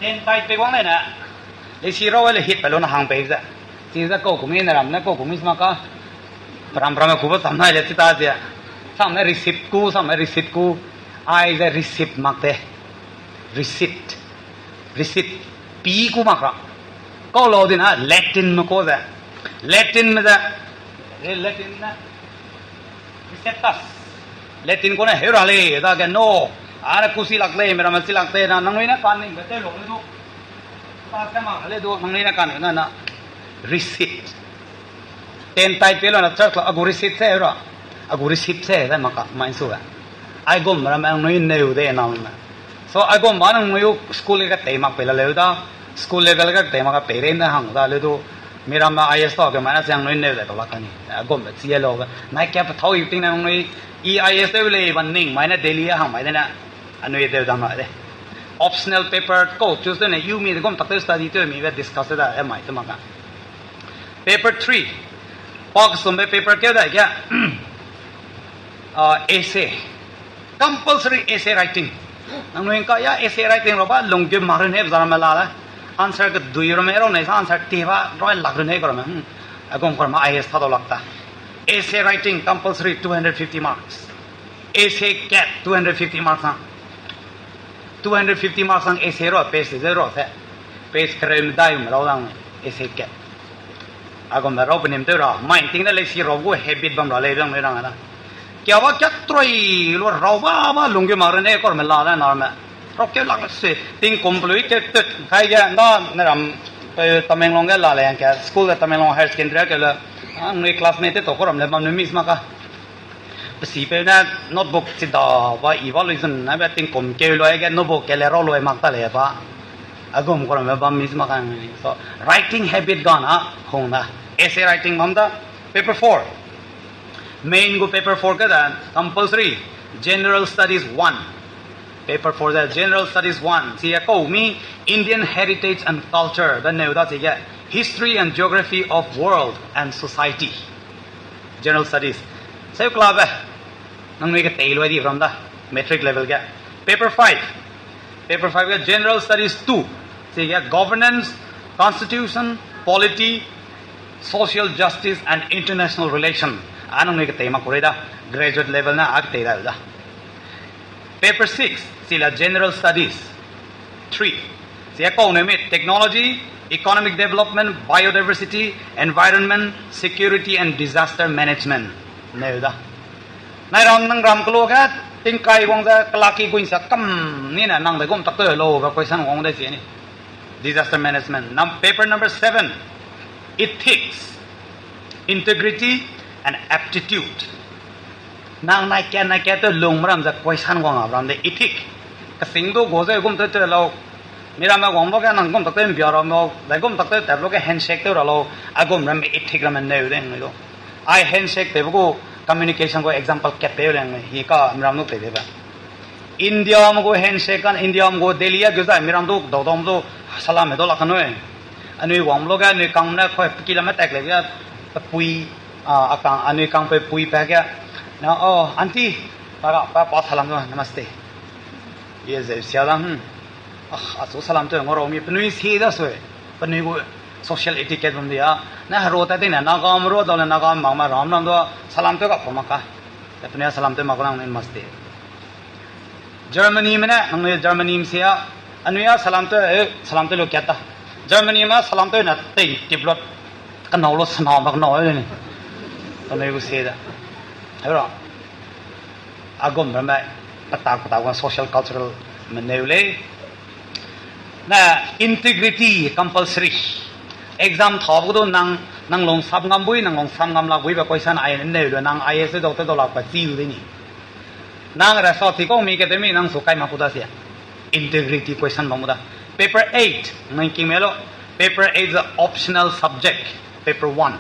Ten tai pe wang le ne. Le si rau le hit pe lu na hang pe ze. Chi ze kau kumi ne ram ne kau kumi chi ma ka. Ram ram ku ba sam nai le chi ta ze. Sam ne receipt ku, sam ne receipt ku. Ai ze receipt mak te. Receipt. Receipt. Pi ku mak ra. Kau lau din a Latin me ku ze. Latin me ze. Re Latin ne. Receptus. Latin ku ne heu ra lei, dage no. Are ku si lak lei, meramme si lak lei, na nangnui ne kan ning be te lo le du. Ta ka mak le du, nangnui ne kan na na. Receipt. Ten tai pe lo na church la, a gu receipt se ra. A gu receipt se, da mak ka, mai su ga. Aigum ramme nangnui neu de na me. So, aigum ba nangnui u school ge tei mak pe la leu da. School level ge tei mak ka pe re ne hang da le du. Meramme I A S to ke mai na se nangnui neu de to la ka ni. Aigum be chi lo ga. Nai ke pe thau i ting nangnui I A S te le ban ning mai na Delhi a hang mai de na. Anui de da ma de. Optional paper ko choose de ne, you mi de gum tak te study te mi be discuss da, e mai te mak ka. Paper three. Pak sum be paper ke da ke. Ah, essay. Compulsory essay writing. Nangnui ka ya essay writing ro ba, lungkeu mak run he zara me la la. Answer ke dui ro me ro ne sa answer te ba, ro lak run he ko ro me. Hmm. Agum ko ro me I A S ta do lak ta. Essay writing compulsory two hundred fifty marks. Essay kat two hundred fifty marks ang. Two hundred fifty marks ang essay ro, page ze ro se. Page kereu medai me ro dang essay kat. Agum me rau penim tew ra, mai ting ne lei si rau gu habit bam ra lei bang lei rang na. Kia ba kia troi lu rau ba ba lungkeu mak run he ko ro me la la na me. Rau keu lak se, tingkum pelui keu tut, kai ge, na, ne ram, pe Tamenglong ge la le yang ke, school ge Tamenglong Higher Secondary ke le, a, nui classmate to ko ram le bam nui miss ma ka. Pe si pe ne notebook chi da ba i ba lui zun na be tingkum keu lui ge notebook ke le rau lui mak ta le ba. Agum ko ram me bam miss ma ka. So, writing habit ga na hung na. Essay writing bam da. Paper four. Main gu paper four ke da compulsory General Studies one. Paper four da General Studies one. Si ya kau mi Indian Heritage and Culture da neu da si ya History and Geography of World and Society. General Studies. Seu kla be. Nangnui ke tei lui di ram da. Matric level ge. Paper five. Paper five ge General Studies two. Chige Governance, Constitution, Polity, Social Justice and International Relation. A nang ne ketei mak kurei da. Graduate level na a ketei da da. Paper six, chila General Studies three. Chige kau ne mi Technology, Economic Development, Biodiversity, Environment, Security and Disaster Management. Neu da. Nai ram nang ram kelo ge, tingkai guang ze, kelaki guin sa kam ni ne nang de gum tak te lo ga question guang de zie ni. Disaster management. Num-, paper number seven, ethics, integrity, and aptitude. Nang nai kat nai kat te lung meram ze question guang a ram de ethic. Kasing du go ze gum te te lau. Miramme guang lo ge nang gum tak te mbia ram lau, zai gum tak te tap lo ge handshake te ra lau, a gum ramme ethic ramme neu de ngai du. Ai handshake tewbe gu communication gu example kat peu leng hi ka miram nuk tei debe. India me gu handshake kan India me gu Delhi a gu zai miram du dau dau du salam me du lak kan nui. Anui wang lo ge anui kang ne khoi pe kilometer le ge pe pui, a, a kang, anui kang pe pui pe ge. Na, oh, aunty, pa, pa, pa salam du, namaste. Ye ze sia da, hmm. Ah, achu salam te ngau rau mi penui si da sui. Penui gu social etiquette bam dia. Na hero ta dine Naga me ro dau le Naga mak ma ram ram du salam te ga pho mak ka. Te penui salam te mak lang namaste. Germany me ne, nangnui Germany me sia, anui a salam te, eh, salam te lu kat ta. Germany me salam te na tei tiplot. Kanau lo sana mak nau le ni. Penui gu si da. Hero. A gum ramme, petak petak gu social cultural meneu lei. Na integrity compulsory. Exam thabe gu du nang, nang lungsap ngam bui, nang lungsap ngam lak bui be question ai neu lu nang I A S dau te dau lak pa chiu de ni. Nang ra sa chi kau mi ke te mi nang su kai mak ku da sia. Integrity question bam gu da. Paper eight, nang king me lo. Paper eight is a optional subject. Paper one.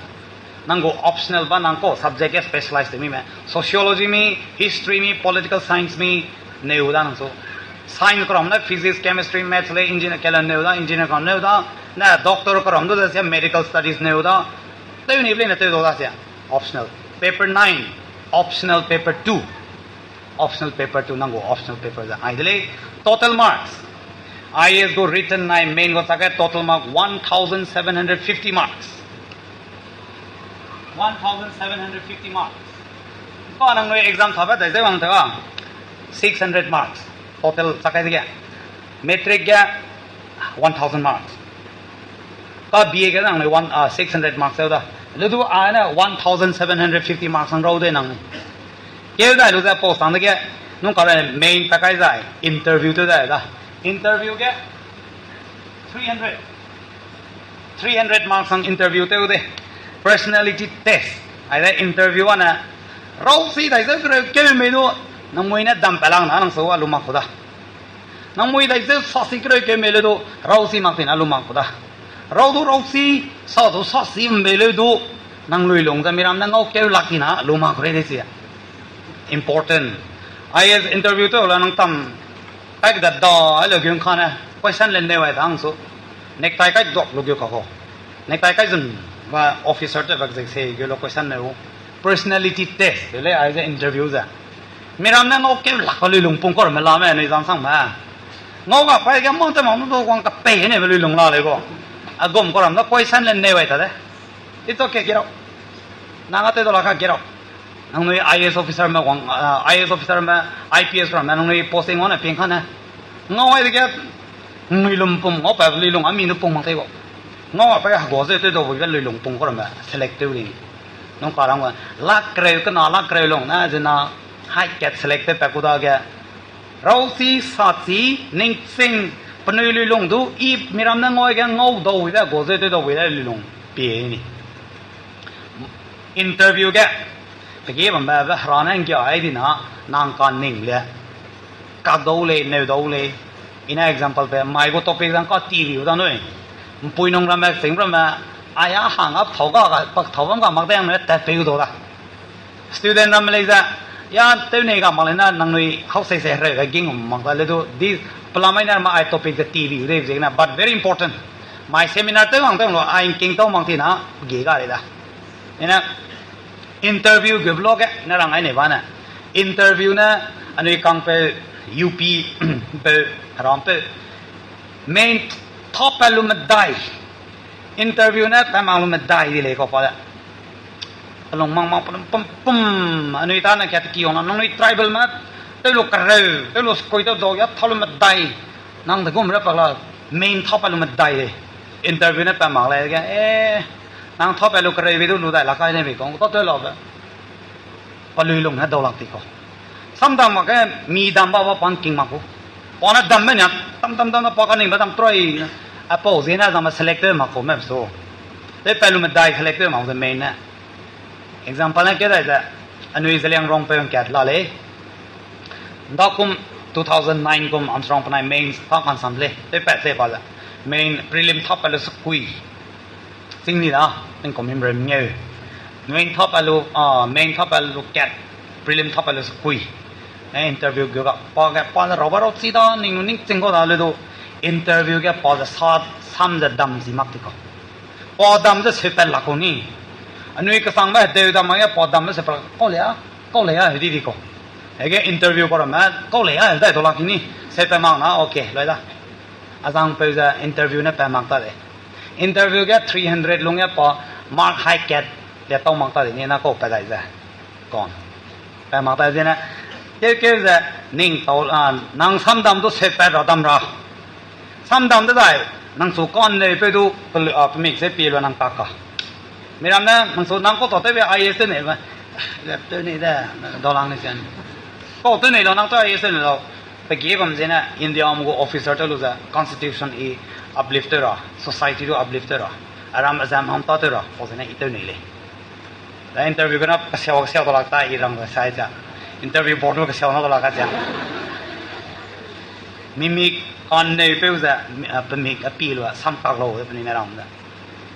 Nang gu optional ba nang kau subject ge specialize te mi me. Sociology mi, history mi, political science mi, neu da nang su. Science kau ram na physics, chemistry, maths le engineer kela neu da, engineer kau neu da, na doctor kau ram du da sia medical studies neu da. Tew ni ble na tew dau da sia. Optional. Paper nine, optional paper two. Optional paper two nang gu optional paper ze ai de lei. Total marks. I A S gu written nai main gu chage total mark one thousand seven hundred fifty marks. One thousand seven hundred fifty marks. Pa nang nui exam thabe dai ze wang ta ga. Six hundred marks. Total chage de ge. Matric ge one thousand marks. Ka B A ge nang le one, ah, six hundred marks eu da. Lu du a ne one thousand seven hundred fifty marks ang rau de nang. Keu dai lu ze post ang de ge, nung ka re main pa kai zai, interview tew dai da. Interview ge three hundred. Three hundred marks ang interview tew de. Personality test. Ai de interview a ne. Rau si dai ze keu mei du, nang mui ne dam pa lang na nang su a lu mak ku da. Nang mui dai ze sa si kereu keu mei le du, rau si mak tina lu mak ku da. Rau du rau si, sa du sa si mbe le du, nang lui lung ze miram ne ngau keu lak tina lu mak ku rei de si. Important. I A S interview tew la nang tam, kai da da, ai le gun ka ne, question le neu ai da ang su. Necktie kai dok lu gu ka ko. Necktie kai zun, ba officer te bak ze se gu lo question neu. Personality test, le ai ze interview ze. Miram ne ngau keu lak ka lui lung pung kor me la me, nui zang sang me. Ngau ga pai ge mang te mang du wang ka pei ne me lui lung la le go. A gum kau ram da question le neu ai ta de. It's okay, get out. Nang a te do la ka get out. Nang nui I A S officer me wang, ah, I A S officer me, I P S ram me, nang nui posting wang ne ping ka ne. Ngau ai de ge, nui lung pung, ngau pa lui lung a mi nu pung mang te go. Ngau a pa ga go ze te do bu ge lui lung pung kau ram me, select tew ri. Nung ka ram ga, lak kreu kena lak kreu lung na, zena, hai kat select te pa ku da ge. Rau si, sa si, ning sing, penui lui lung du, i miram ne ngau ge ngau dau wi de, go ze te dau wi de lui lung, pie ni. Interview ge, pe ge bam ba, ba hera ne nggia ai di na, nang ka ning le, kak dau le, neu dau le, i ne example pe, mai gu topic zang ka ti riu da nui. Mpui nung ramme, sing ramme, ai a hang a thau ga, ga, pak thau bam ga mak de ang ne, tat peu dau da. Student ramme lei ze, ya tew nei ga mak lei na, nang nui hau sei sei hereu ga ging mak da le du, di, pela mai ne ma ai topic ze ti riu de, ze na, but very important. Mai seminar tew hang tew lo, ai ngking tau mak ti na, ge ga lei da. Ina, interview ge vlog ge, ne rang ai nei ba ne. Interview ne, Anui kangpeu, U P peu, herampeu, main thap pat lu medai. Interview ne pa mak lu medai di lei kau pa de. Pelung mang mang pelung pum pum, anui ta ne kat ki wang na, nangnui tribal me, tew lu kereu, tew lu sekui tew dau ya, thap lu medai. Nang de gum re pa la, main thap pat lu medai lei. Interview ne pa mak lei ge, eh, nang thap pat lu kereu be du lu dai la kai ne be kong, ta tew lau be. Pelui lung ne dau lak ti kau. Samdam mak ge mi dam ba ba pang king mak ku. Pa ne dam me nia, tam tam tam na pa kaning ba dam troi. Apau ziene zangme select tew mak ku me so. Tew pat lu medai select tew mak ze main ne. Example ne ke dai ze, anui Zeliangrongpeu kat la lei. Nda kum two thousand nine kum Armstrong penai main thap kan sam lei. Tew pat ze pa ze. Main prelim thap pat lu sekui. Chingni da, tingkum himreu mengeu. Main thap pat lu, ah, main thap pat lu kat, prelim thap pat lu sekui. Eh, interview ge ga, pa ge, pa ze rau ba rau chi da, ning nu ning ching kau da le du, interview ge pa ze sa, sam ze dam zi mak ti kau. Pa dam ze seu pat lak kau ni. Anui kesangbe hedeu dam ge pa dam ze seu pat lak kau lei a, kau lei a, heu di di kau. Hege interview kau ramme, kau lei a, heu dai dau lak ki ni, seu pat mak na, okay, loi da. Azangpeu ze interview ne pa mak ta de. Interview ge three hundred lung ge pa mark high kat le tau mak ta de ni na kau pa dai ze. Kon. Pa mak ta zene. Keu keu ze ning tau, ah, nang samdam du seu pat ra dam ra. Samdam de dai, nang chu kan lei peu du, pel-, ah, pemik ze pie lu nang tak ka. Miram ne, nang chu nang kau tau tew be I A S tew nei be. Tew nei de, dau lang ni sen. Kau tew nei lau, nang tew I A S tew nei lau. Pe ge bam zene, India am gu officer tew lu ze, constitution i uplift tew ra, society du uplift tew ra. Aram azam ham ta tew ra, pau zene i tew nei lei. Da interview gena kasiau kasiau dau lak ta i rang sai za. Interview board lu kasiau na dau lak ka za. Mimik kan neu peu ze, ah, pemik a pi lu, sam tak lau ze penui ne rang ze.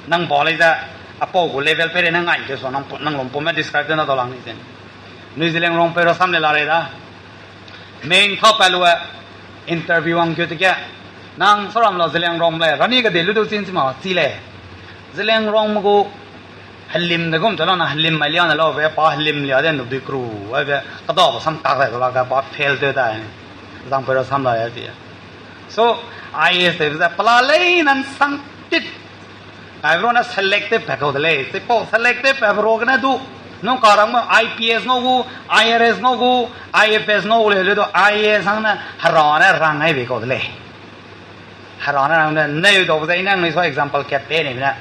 Nang ba lei ze, apau gu level pe re nang ngai ke so, nang pu-, nang lum pume describe tew na dau lang ni zen. Nui Zeliangrongpeu rasam le la rei da. Main thap pat lu, interview wang keu tege. Nang saram lau Zeliangrong le, rani kade lu du chin chi ma chi lei. Zeliangrongme gu helim de gum te lau na, helim mai lia ne lau be, pa helim lia de nu dui kru, ai be, kadabe sam tak dai dau lak ge pa fail tew dai. Zangpeu rasam la ya ti. So, I A S tew ze pela lei nan sang tit. Kaibro ne select tew pat kau de lei. Chipau select tew pat ro gene du. Nung karangme I P S ngau gu, I R S ngau gu, I F S ngau gu le le du I A S hang ne hera ne rang ai be kau de lei. Hera ne rang ne neu dau ze i nang nui so example kat pe ne ne.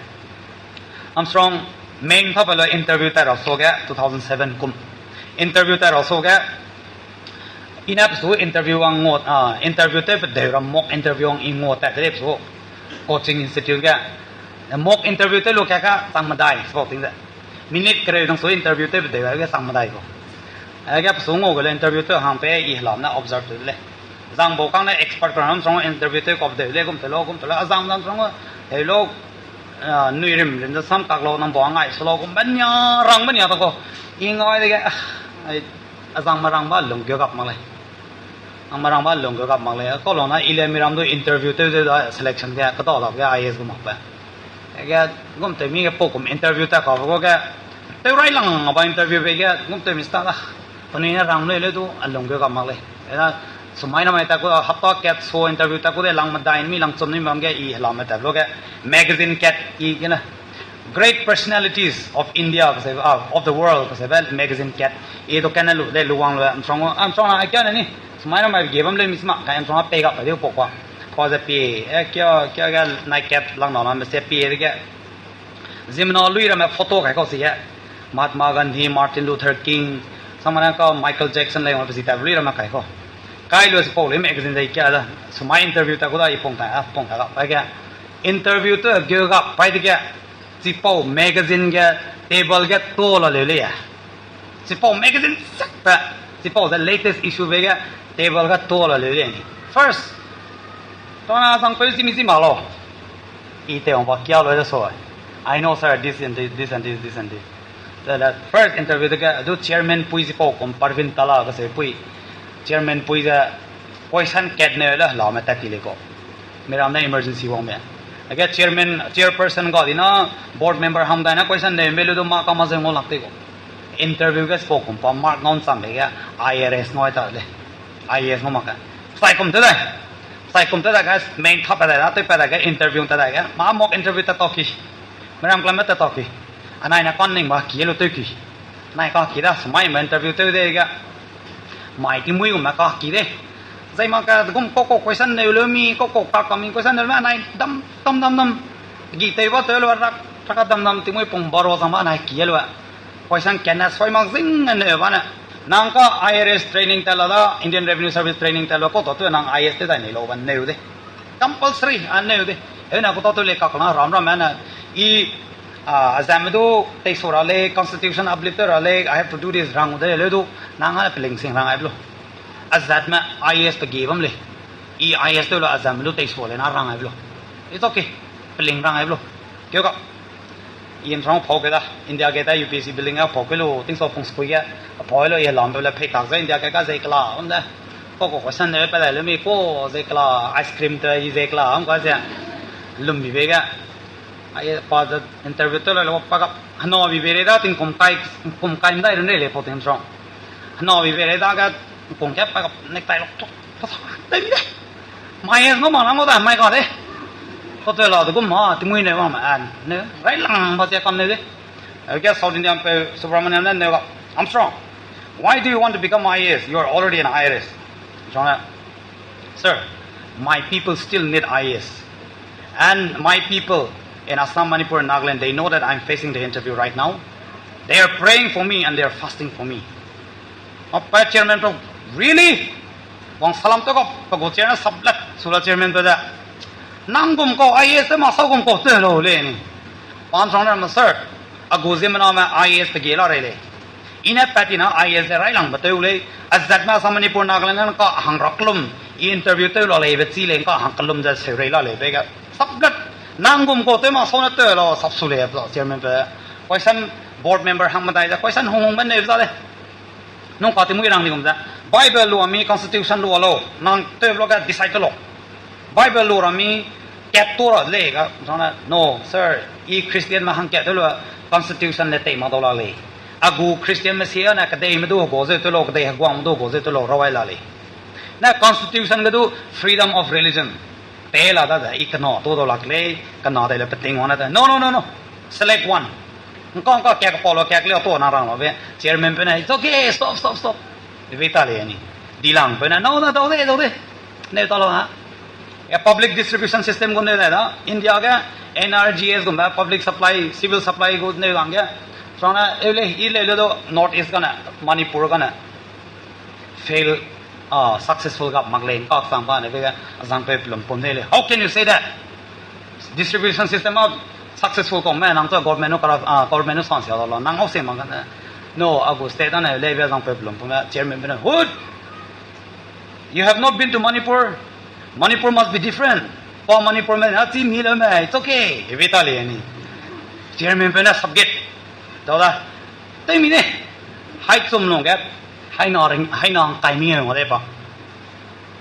Armstrong main thap pat lu interview tai ra so ge two thousand seven kum. Interview tai ra so ge i ne pesu interview wang ngot, ah, interview tew pedeu ra mock interview wang i ngot tat de lei pesu coaching institute ge. Mock interview tew lu ka ka chang medai, sipau ting ze. Minute kereu nang su interview tew pedeu ge chang medai kau. Age pesu ngau ge le interview tew hang pe i helam ne observe tew de lei. Zang bau kang ne expert kau Armstrong interview tew kau pedeu lei, gum tew lau, gum tew lau, azang Armstrong, heu lau, ah, nui rim rim ze sam kak lau, nang bau ngai su lau, gum benia, rang benia ta kau. I ngai dege, ah, ai, azang merang ba lung keu gap mak lei. Nang merang ba lung keu gap mak lei. Kau lau na i le miram du interview tew tew da selection ge, kedau dap ge I A S gu mak pe. Ge, gum tew mi ge pau kum interview ta kau ge, tew rai lang ba interview be ge, gum tew mi sta da. Penui ne rang lei le du, a lung keu gap mak lei. Ena, sumai na mai ta ku, hapta kat so interview ta ku de lang medai mi lang chum ni bam ge i helam me ta lu ge, magazine kat i ge na. Great personalities of India, kase, ah, of the world, kasebe magazine kat. I du kane lu, de lu wang lu, Armstrong, Armstrong na, ai kia na ni, sumai na mai ge bam lei mi sma, ka Armstrong a pei gap pa de pau kua. Kua ze pie, eh, kia, kia ge nai kat lang na la, me se pie de ge. Ziemmena lui ramme photo kai kau si ge. Mahatma Gandhi, Martin Luther King, samana ka Michael Jackson lei wang pe si ta lui ramme kai kau. Kai lu sipau lei magazine de kia da, sumai interview ta ku da i pung ta, ah, pung ta gap pa ge. Interview tew geu gap pai de ge. Chipau magazine ge table ge to la leu lei. Chipau magazine sak ta, chipau ze latest issue be ge table ge to la leu lei. First, tona zangpeu zi mi zi ma lau. I te wang ba kia lu de so. I know, sir, this and this, this and this, this and this. The, the first interview de ge, du chairman pui chipau kum Parvin Tala kase pui. Chairman pui ze question kat ne le la me ta ki lei kau. Miram ne emergency wang me. Age chairman, chairperson ga di na, board member ham dai na question de me lu du ma ka ma ze ngau lak te kau. Interview ge sipau kum pa mark ngau ncham be ge I R S ngau ta lei. I A S ngau mak ge. Sai kum te dai. Sai kum te dai ge, main thap pa dai da, tew pa dai ge, interview te dai ge. Ma mock interview te tau ki. Meram klam te tau ki. Anai ne kan ning ba ki lu tew ki. Anai ka ki da, smai ma interview tew de ge. Mai ti mui gu ma ka ki de. Zai ma ka gum kau kau question neu lu mi, kau kau ka ka mi question neu lu mi, anai dam, dam, dam, dam. Gi tew ba tew lu rak, rak dam dam ti mui pung baro zang ma anai ki lu. Question kena soi mak zing ne ba ne. Nang ka I R S training ta la da, Indian Revenue Service training ta la, kau tau tu nang I A S te dai nei lau ba neu de. Compulsory a neu de. Heu na kau tau tu le kak na ram ram na. I, a, azam du tei so ra le, constitution uplift ra le, I have to do this rang de le du. Nang a peling sing rang ai blo. Azat me I A S pe ge bam le. I I A S te la azam du tei so le na rang ai blo. It's okay. Peling rang ai blo. Keu ka. I nrang pau ke da, India ge da U P S C building a pau ke lu, ting so pung skui ge, pau lu i lam pe le pei tak ze India ge ka zei kela, um de. Ko ko question ne pe le mi ko zei kela, ice cream te i zei kela, um ka ze. Lum bi be ge. Ai pa ze interview te le pa ka, hana bi be re da, ting kum kai, kum kai ndai run re le pau ting so. Hana bi be re da ga, kum ke pa ka, necktie lo, to, pa sa, te bi de. Mai es ngau ma nang ngau da, mai ka de. Ko te la de kum ma, ti mui ne wang ma an, ne, rai lang ba ze kam ne de. Okay, South Indian pe Subramanian ne, ne ga, Armstrong, why do you want to become I A S? You are already an I R S. Sir, my people still need I A S. And my people in Assam, Manipur, and Nagaland, they know that I'm facing the interview right now. They are praying for me and they are fasting for me. Apa chairman to, really? Wang salam to ko, pa gu chairman sablat, sula chairman to da. Nang gum ko, I A S te ma sau gum ko, te lo le ni. Pan sang na ma sir, a gu ziemmena me I A S te ge la re le. I ne pat i na I A S de rai lang ba tew lei, azat me Assam, Manipur, Nagaland ka hang rak lum, i interview tew la lei be chi lei ka hang kalum ze seu rei la lei be ga. Sap gat, nang gum ko tew ma sau ne tew la sap su lei, chairman pe. Question board member hang medai ze question hung hung be ne za le. Nung ka ti mui rang ni gum ze. Bible lu a mi constitution lu a lo, nang tew lo ga decide tew lo. Bible lu ra mi kat to ra le ga, no, sir, i Christian me hang kat tew lo constitution le tei ma dau la lei. A gu Christian me sia ne kedei me du go ze tew lo, kedei heguang me du go ze tew lo, rawai la lei. Ne constitution ge du freedom of religion. Te la da ze, i kena to dau lak lei, kena dai le peting wang na da. No, no, no, no. Select one. Ngka ngka kak pau lo kak le to na rang lo be. Chairman pe ne, it's okay, stop, stop, stop. Be ta le ni. Di lang pe ne, no, no, dau de, dau de. Ne ta lo ha. Ya public distribution system gu ne da da. India ge N R G S gu ba public supply, civil supply gu ne lang ge. Sang na, e le, i le le do North East ga na, Manipur ga na. Fail, ah, successful ga mak lei, ngka sang ba ne be ga, azang pe plum pum de le. How can you say that? Distribution system a successful kong me, nang to government no kara, ah, government no sang sia lo, nang au se ma ga ne. No, a gu state a ne le be azang pe plum pum me, chairman pe ne, Hood! You have not been to Manipur. Manipur must be different. Pa Manipur me, a chi mi le me, it's okay. E be ta le ni. Chairman pe ne subject. Dau da. Tew mi ne. Hai chum long ge. Hai na ring, hai na kai mi ngau de pa.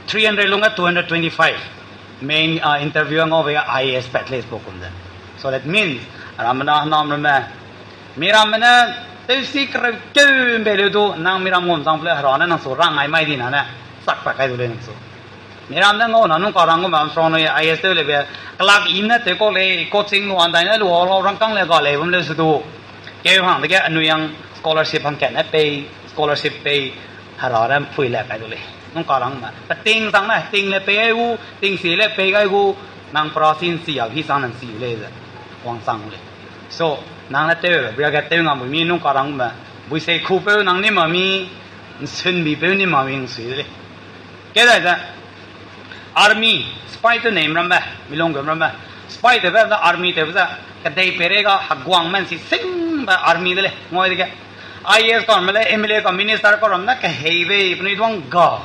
Three hundred lung ge two hundred twenty-five. Main, ah, interview ngau be I A S pat le spo kum de. So that means, ram na nam ram me. Mi ram me ne, tew si kereu keu mbe le du, nang mi ram ngum zang ple hera ne nang su rang ai mai di na ne. Sak pa kai du le nang su. Mi ram ne ngau na nung ka rang ngum am song no I A S tew le be, kelak im ne tew ko le, coaching nu an dai ne lu lo rang kang le ga le bam le su du. Keu hang de ge anui yang scholarship hang kat ne pei, scholarship pei, hera ram pui le kai du le. Nung ka rang ma. Peting sang ne, ting le pei ai gu, ting si le pei gai gu, nang pra sin si ya, hi sang nang si le ze. Wang sang le. So, nang ne tew, bria ge tew ngam bu mi nung ka rang ma. Bui se khu peu nang ni ma mi, nsun bi peu ni ma mi nsui le. Ke dai ze, army, spy tew nei ram be, milong gum ram be. Spy tew be ze army tew be ze, kedei pere ga heguang men si sing be army de le, ngoi de ge. I A S ka me le, M L A ka, minister ka ram ne kehei be, penui duang ga.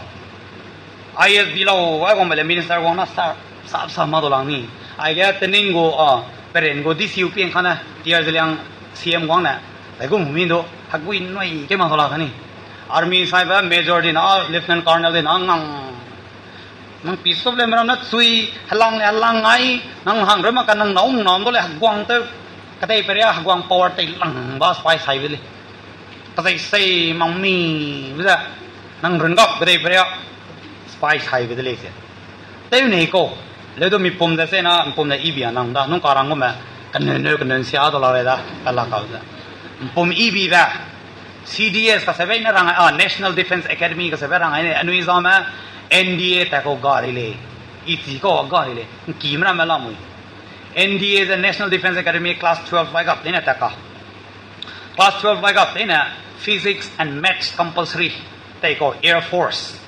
I A S bi lau, ai guang be le minister guang na sa, sa, sa ma do lang ni. Ai ge tening gu, a, peren gu D C U pieng ka ne, tiar ze liang C M guang ne. Ai gu mu mi do, hegui nui ke ma do la ka ni. Army sai be major di na, lieutenant colonel di na, ngang Nang pi sop le meram na chui, helang le helang ngai, nang hang rema ka nang nau nang do le heguang te, kedei peria heguang power tei lang ba spy sai be le. Kedei sei mang mi, be ze, nang run gap kedei peria, Pai saibe de lei ze. Tew nei kau. Leu du mipum ze sena, mipum ze ibi a nang da, nung karang gume, kanun neu kanun sia du la lei da, kala kau ze. Mipum ibi be, C D S kaseube ne rang, a, National Defence Academy kaseube rang ne, anui zame, N D A ta kau ga di lei. I chi kau ga di lei. Nki mera me lamui. N D A ze National Defence Academy class twelve bai gap dene ta ka. Class twelve bai gap dene physics and maths compulsory. Tei kau Air Force.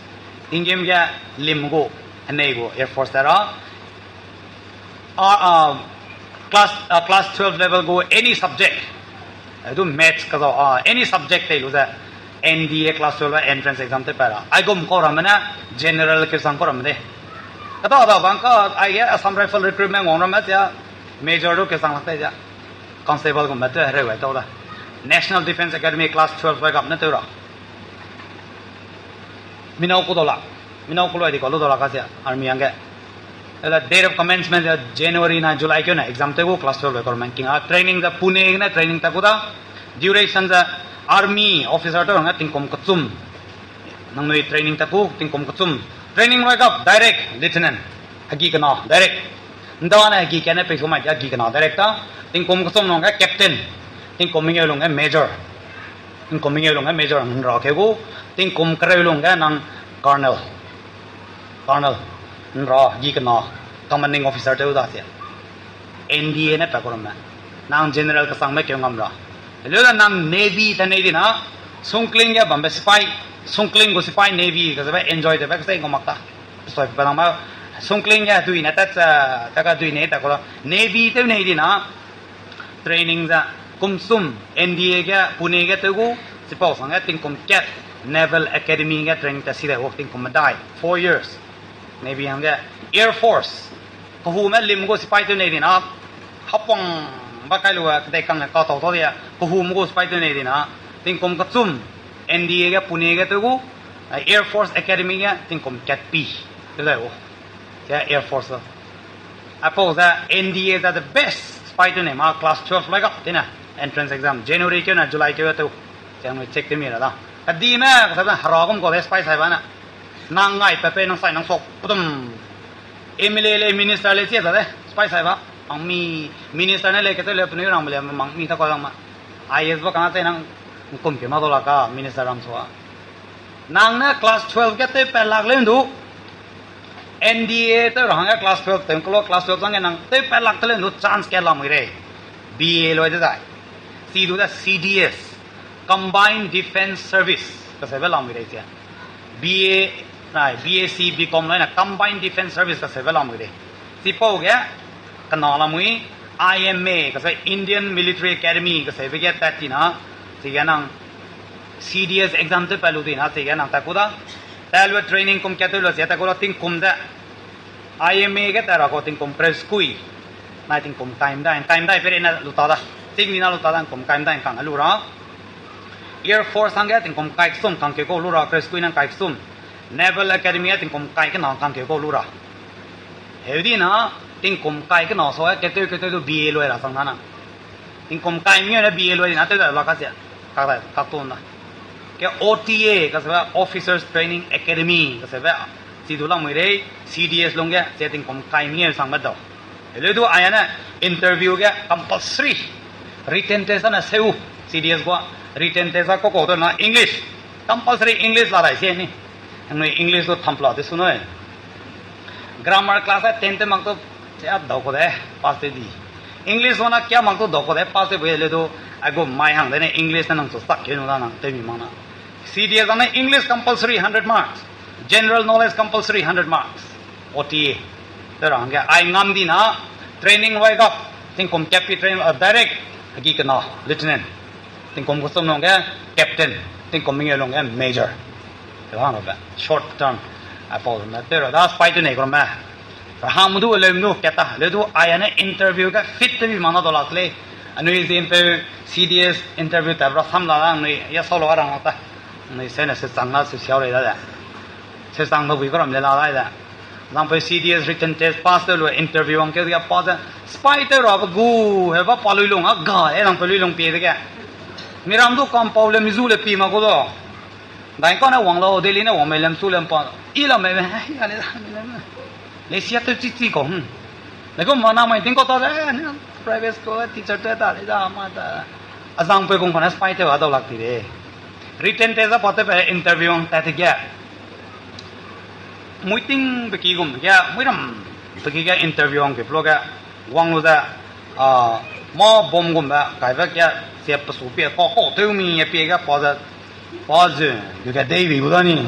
Tingem ge lim gu, anei gu Air Force ta ra. A, a, class, a, class twelve level gu any subject. A du maths ka zau, a, any subject tei lu ze. N D A class twelve entrance exam tew pa ra. Aigum kau ramme ne general kesang kau ramme de. Kata da bang ka aige Assam Rifle recruitment wang ramme tia major du kesang lak tei tia. Constable gume tew hereu gai tau da. National Defence Academy class twelve bai gap ne tew ra. Minau ku dau la. Minau ku loi di kau lu dau la ka sia army angge. Ela date of commencement ze January na July keu na exam tew gu class twelve government king a training ze Pune ne training ta ku da. Duration ze army officer tew rangge tingkum kechum. Nangnui training ta ku tingkum kechum. Training roi gap direct lieutenant. Hegi kena direct. Nda ne hegi kene pei su mai hegi kena direct ta. Tingkum kechum lungge captain. Tingkum mengeu lungge major. Tingkum mengeu lungge major nra keu gu. Tingkum kereu lungge nang colonel. Colonel, nra, gi kena, commanding officer tew da sia. N D A ne pa ku ramme. Nang general kesangme keu ngam ra. Leu da nang navy ta nei di na, sungkling ge bambe sipai, sungkling gu sipai navy kaseube enjoy tewbe kese ngau mak ta. Soi pe nang ma, sungkling ge dui ne tat, ta ka dui ne ta ku da. Navy tew nei di na, training ze, kum sum, N D A ge, Pune ge tew gu, chipau sangge tingkum kat, Naval Academy ge training ta si de gu, tingkum medai, four years. Navy hangge, Air Force, kehume lim gu sipai tew nei di na, hapang ba kai lu, kedei kang ka tau tau di, kehume gu sipai tew nei di na, tingkum kechum, N D A ge, Pune ge tew gu, Air Force Academy ge, tingkum kat pi, tew de gu. Air Force. Aipau ze N D A ze the best sipai tew nei ma class twelve lai gap tine entrance exam January keu na July keu tew. Chiang check tew mi ra da. Kadime, kasabe hera gum kau de sipai sai ba na. Nang ngai pe pe nang sai nang sok putum. M L A le minister le chia sa de sipai sai ba. Mang mi minister ne le kete le penui rang le mang mi ta kau lang ma. I A S ba kang te nang kum ke ma do la ka minister ram sua. Nang ne class twelve ge tew pat lak leu ndu. N D A tew ra hangge class twelve tew kelo class twelve zangge nang tew pat lak te leu ndu chance ke lamui rei. B A loi de zai. Si du da C D S, Combined Defence Service kaseube lamui rei sia. B A, nai, B A C, B Com loi na Combined Defence Service kaseube lamui rei. Chipau ge, kena lamui, I M A, kase Indian Military Academy, kaseube ge tat ti na, chige nang C D S exam tew pat lu di na, chige nang tat ku da. Tat lu training kum kat tew lu sia tat ku da tingkum ze. I M A ge tat ra kau tingkum kereu sekui. Nai tingkum kai medai, kai medai pere na lu ta da. Ting di na lu ta da, tingkum kai medai kang lu ra. Air Force hangge tingkum kai kesum kangkeu kau lu ra, kereu sekui nang kai kesum. Naval Academy ge tingkum kai kena kangkeu kau lu ra. Heu di na, tingkum kai kena sa, ketew ketew du B A loi ra sang na na. Tingkum kai mengeu ne B A loi di na tew dai la ka sia. Kak dai, kak ton da. Ke O T A, kaseube Officers Training Academy, kaseube, chi du lamui rei, C D S lungge, chi tingkum kai mengeu sangbe dau. Heleu du aiane interview ge compulsory written test ane seu, C D S gua written test a kau kau de na English, compulsory English la dai se ni. Anui English du thampla de su nui. Grammar class a ten te mak tu, a dau kau de, pass te di. English wana kia mak tu dau kau de, pass te bu le du, a gu mai hang de ne English na nang su sak ke nu da nang tew mi mang na. C D S ane English compulsory hundred marks, general knowledge compulsory hundred marks. O T A. Te ra hangge ai ngam di na, training wai gap, tingkum kat pi training, uh, direct, agi kena, lieutenant. Tingkum kesum lungge, captain. Tingkum mengeu lungge, major. Te hang be, short term. Aipau me, te ra da, sipai tew nei kau me. Ra hang mu du, leu mu du, kat ta, leu du, aiane interview ge fit te bi mana dau lak lei. Anui zimpeu C D S interview ta ra sam la, anui ya sau lu a rang ta. Anui se ne se chang la, se siau rei da de. Se chang da bui kau ram le la dai de. Zangpeu C D S written test pass tew lu interview wang keu dia pass ze, sipai tew ra be gu, he ba pa lui lung a ga, e zangpeu lui lung pie dege. Miram du kampau le mizu le pi ma gu do. Dai kane wang lau, Delhi ne wang mei lem su lem pa. Chi la me, eh, ya le da, le sia tew chi chi kau, hmm. Le kum ma na mai ting kau ta de, eh, private school teacher tew ta le da, ma ta. Azangpeu kum kane spy tew a dau lak ti de. Written test a pa tew pe interview ang tat ge. Muiting pe ki gum ge, muiram pe ki ge interview ang ke plo ge. Wang lu ze, ah, mâ bom gumbe, kaibe ge, sia pesu pie, kau kau tew mi e pie ge, pa ze, pa ze, ge ge dei bi gu da ni.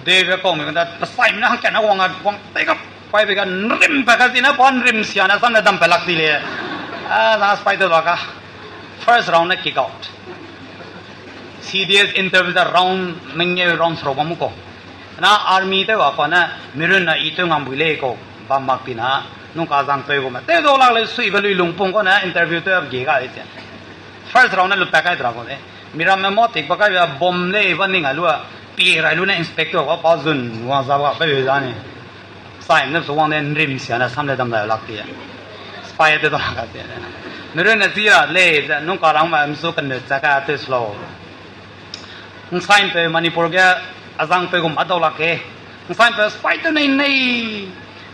Dei be kau mi gu da, pe sai mi na hangkat na wang a, wang tei ga, pai be ga, nrim pe ka zi na, pa nrim sia na, sam ne dam pe lak di le. Ah, na spy tew lak a. First round na kick out. C D S interview da round, mengeu round seruk bam mu kau. Na army tew a pa ne, mirun na i tew ngam bui lei kau, bam mak pi na, nung ka zangpeu gu me. Tew dau lak le sui be lui lungpung kau ne, interview tew a ge ga le ze. First round na lu pa kai dra kau de. Miramme mâ tik pa kai be bom lei ba ning a lu a, pi rai lu ne inspector kau pa zun, wang za ba pe be za ni. Sai ne su wang de nrim sia na sam le dam dai lak ti. Spy tew dau lak a ti. Mirun ne zi ra lei ze, nung ka rang ma msu kenut za ka tew slow. Nsaimpeu Manipur ge azangpeu gum a dau lak ke. Nsaimpeu spy tew nei nei.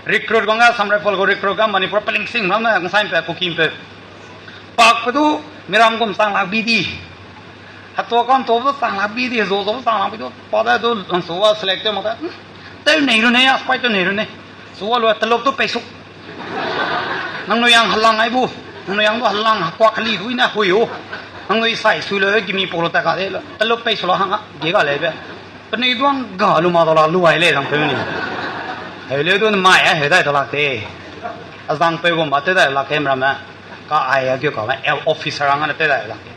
Recruit gang ga, Assam Rifle gu recruit ga Manipur pelingsing ram ne nsaimpeu Kukimpeu. Pak pe du miram gum chang lak bi di. Hetua kam to du chang lak bi di, zo zo chang lak bi du. Pa da du langsu wa select tew mak da. Hmm. Tew nei ru nei a, spy tew nei ru nei. Su wa lu telok du pei suk. Nangnui yang helang ai bu. Nangnui yang du helang hekuak keli du i ne hui u. Nangnui sai sui lu gimi pau lu ta ka de la. Telok pei su la hang a, ge ga lei be. Penui duang ga lu ma dau la lu ai lei zangpeu ni. Heu leu du mai a heu dai dau lak te. Azangpeu gum ba tew dai lak ke mramme. Ka ai a keu ka me, officer hang a ne tew dai lak ke.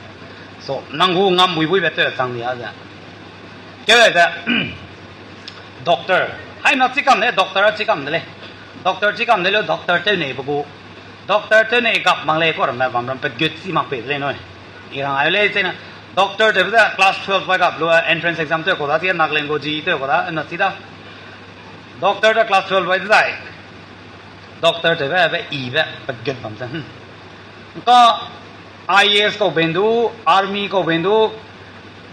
So, nang gu ngam bui bui be tew chang di a ze. Keu dai ze, doctor. Hai na chikam de, doctor a chikam de lei. Doctor chikam de lei, doctor tew nei be gu. Doctor tew nei gap mak lei, kau ramme bam ram pe gut chi mak pe de lei nui. I rang ai lei chena, doctor tewbe ze class twelve bai gap lu, entrance exam tew kau da, chi Nagaland gu ji tew kau da, na chi da. Doctor da class twelve bai de zai. Doctor tewbe be i be pe gut bam ze. Hmm. Ka I A S kau ben du, army kau ben du,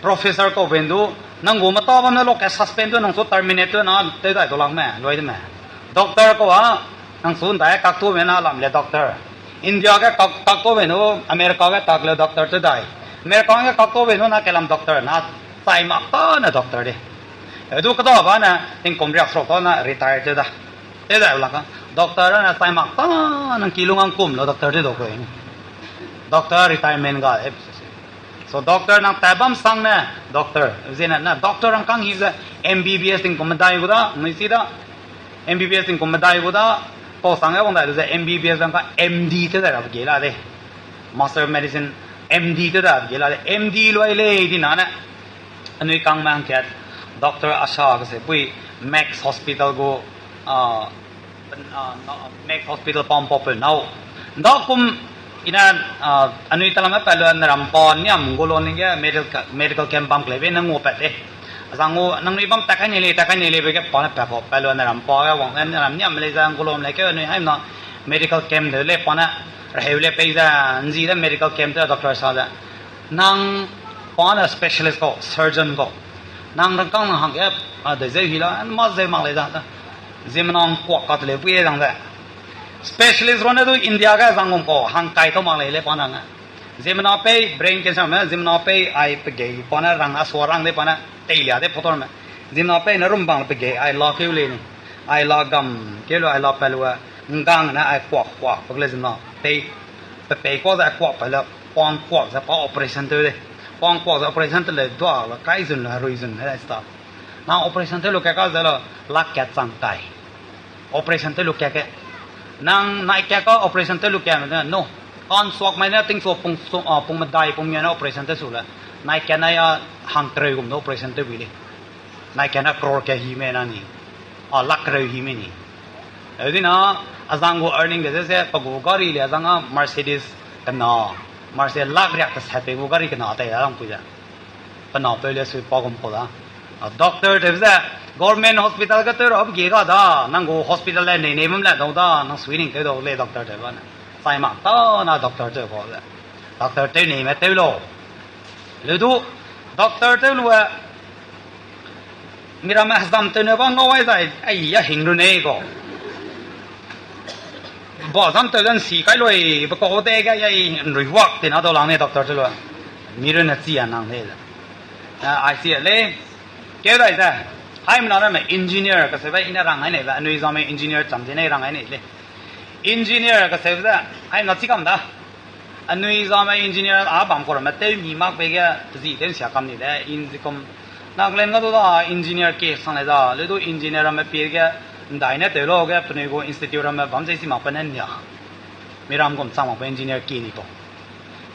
professor kau ben du, nang gu meta bam ne lok ke suspend tu, nang su terminate tu na tew dai dau lak me, lui de me. Doctor kau a, nang su ndai kak tu me na lam le doctor. India ge kak, kak tu ben du, America ge tak le doctor tew dai. America ge kak tu ben du na kelam doctor na, chai mak ta na doctor de. E du keda ba na, tingkum riak seruk ta na retire tew da. Tew dai lak a. Doctor na chai mak ta nang kilung ang kum lo doctor tew dau kau. Doctor retirement ga, e, So doctor nang tat bam sang ne, doctor. Zene, na doctor rangkâng hi ze M B B S tingkum medai gu da, nui si da. M B B S tingkum medai gu da, pau sang e wang dai lu ze M B B S rangkâng M D tew dai rabe ge la de. Master of Medicine, M D tew dai rabe ge la de. M D lui lei di na ne. Anui kangme hangkat, Doctor Asha kese pui, Max Hospital gu, ah, Max Hospital pam pau peu nau. Nda kum ina, ah, anui talame pat lu ne ram pa niam gu lo ning ge medical, medical camp bam kleibe nang ngu pat e. Azang ngu nangnui bam ta kai nei lei, ta kai nei lei be ge pa ne pat kau pat lu ne ram pa ge wang ne ram niam lei zang gu lo lei ke anui haimna medical camp de lei pa ne reheu lei pei ze nzi de medical camp de doctor sa ze. Nang pa ne specialist kau, surgeon kau. Nang rangkâng nang hangge, a, de zeu hi la, ma zeu mak lei da, da. Ziemmena ngkuak ka teleu pui e dang ze. Specialist rune du India ge zang gum kau, hang kai tau mak lei le pa nang e. Ziemmena pei brain cancer me, ziemmena pei ai pegei pa ne rang a sua rang de pa ne, teilia de photo me. Ziemmena pei ne rumbang pegei ai la keu lei ni. Ai la gam keu lu ai la pat lu e, nggang ne ai kuak kuak pe le ziemmena pei, pe pei kuak ze ai kuak pat le, pa ngkuak ze pa operation tew de. Pa ngkuak ze operation tew le dua la, kai zun la, rui zun he sta. Nang operation tew lu kat ka ze la, lak kat chang kai. Operation tew lu kat ke. Nang nai kat ka operation tew lu kat me de, no. Kan suak mai ne tingchu pung, pung medai pung mia ne operation tew su le. Nai kat nai a hang kereu gum de operation tew bi lei. Nai kat na crore kat hi me na ni. A lak kereu hi me ni. Heu di na, azang gu earning de ze, pe gu gari le azang a Mercedes kena. Mercedes lak riak kesat pe gu gari kena tei da lang pui ze. Pe na peu le sui pa gum kau da. A doctor tewbe ze, government hospital ge tew ra hop ge ga da, nang gu hospital le nei nei bam le dau da, nang sui ning tew dau lei doctor tewbe ne. Chai mak ta na doctor tew kau ze. Doctor tew nei me tew lau. Leu du, doctor tew lu e, Miramme hezam tew ne ba ngau ai zai, ai, ya hing ru nei kau. Ba zam tew dan si kai lui, be kau de ge, ya, nrui huak tina dau lang ne doctor te lu. Mi ru ne chi a nang de. A, ai si le. Keu dai ze. Haimena ramme engineer kaseube i ne rang ai nei be, anui zame engineer cham de ne rang ai nei le. Engineer kaseube ze, haimena chi kam da. Anui zame engineer a bam kau ramme tew mi mak be ge, zi tew sia kam ni de, in zi kum. Nagaland ga du da engineer ke sang le da, le du engineer ramme pie ge, ndai ne tew lau ge, penui gu institute ramme bam ze si mak pe ne nia. Miram gum chang mak pe engineer ke ni kau.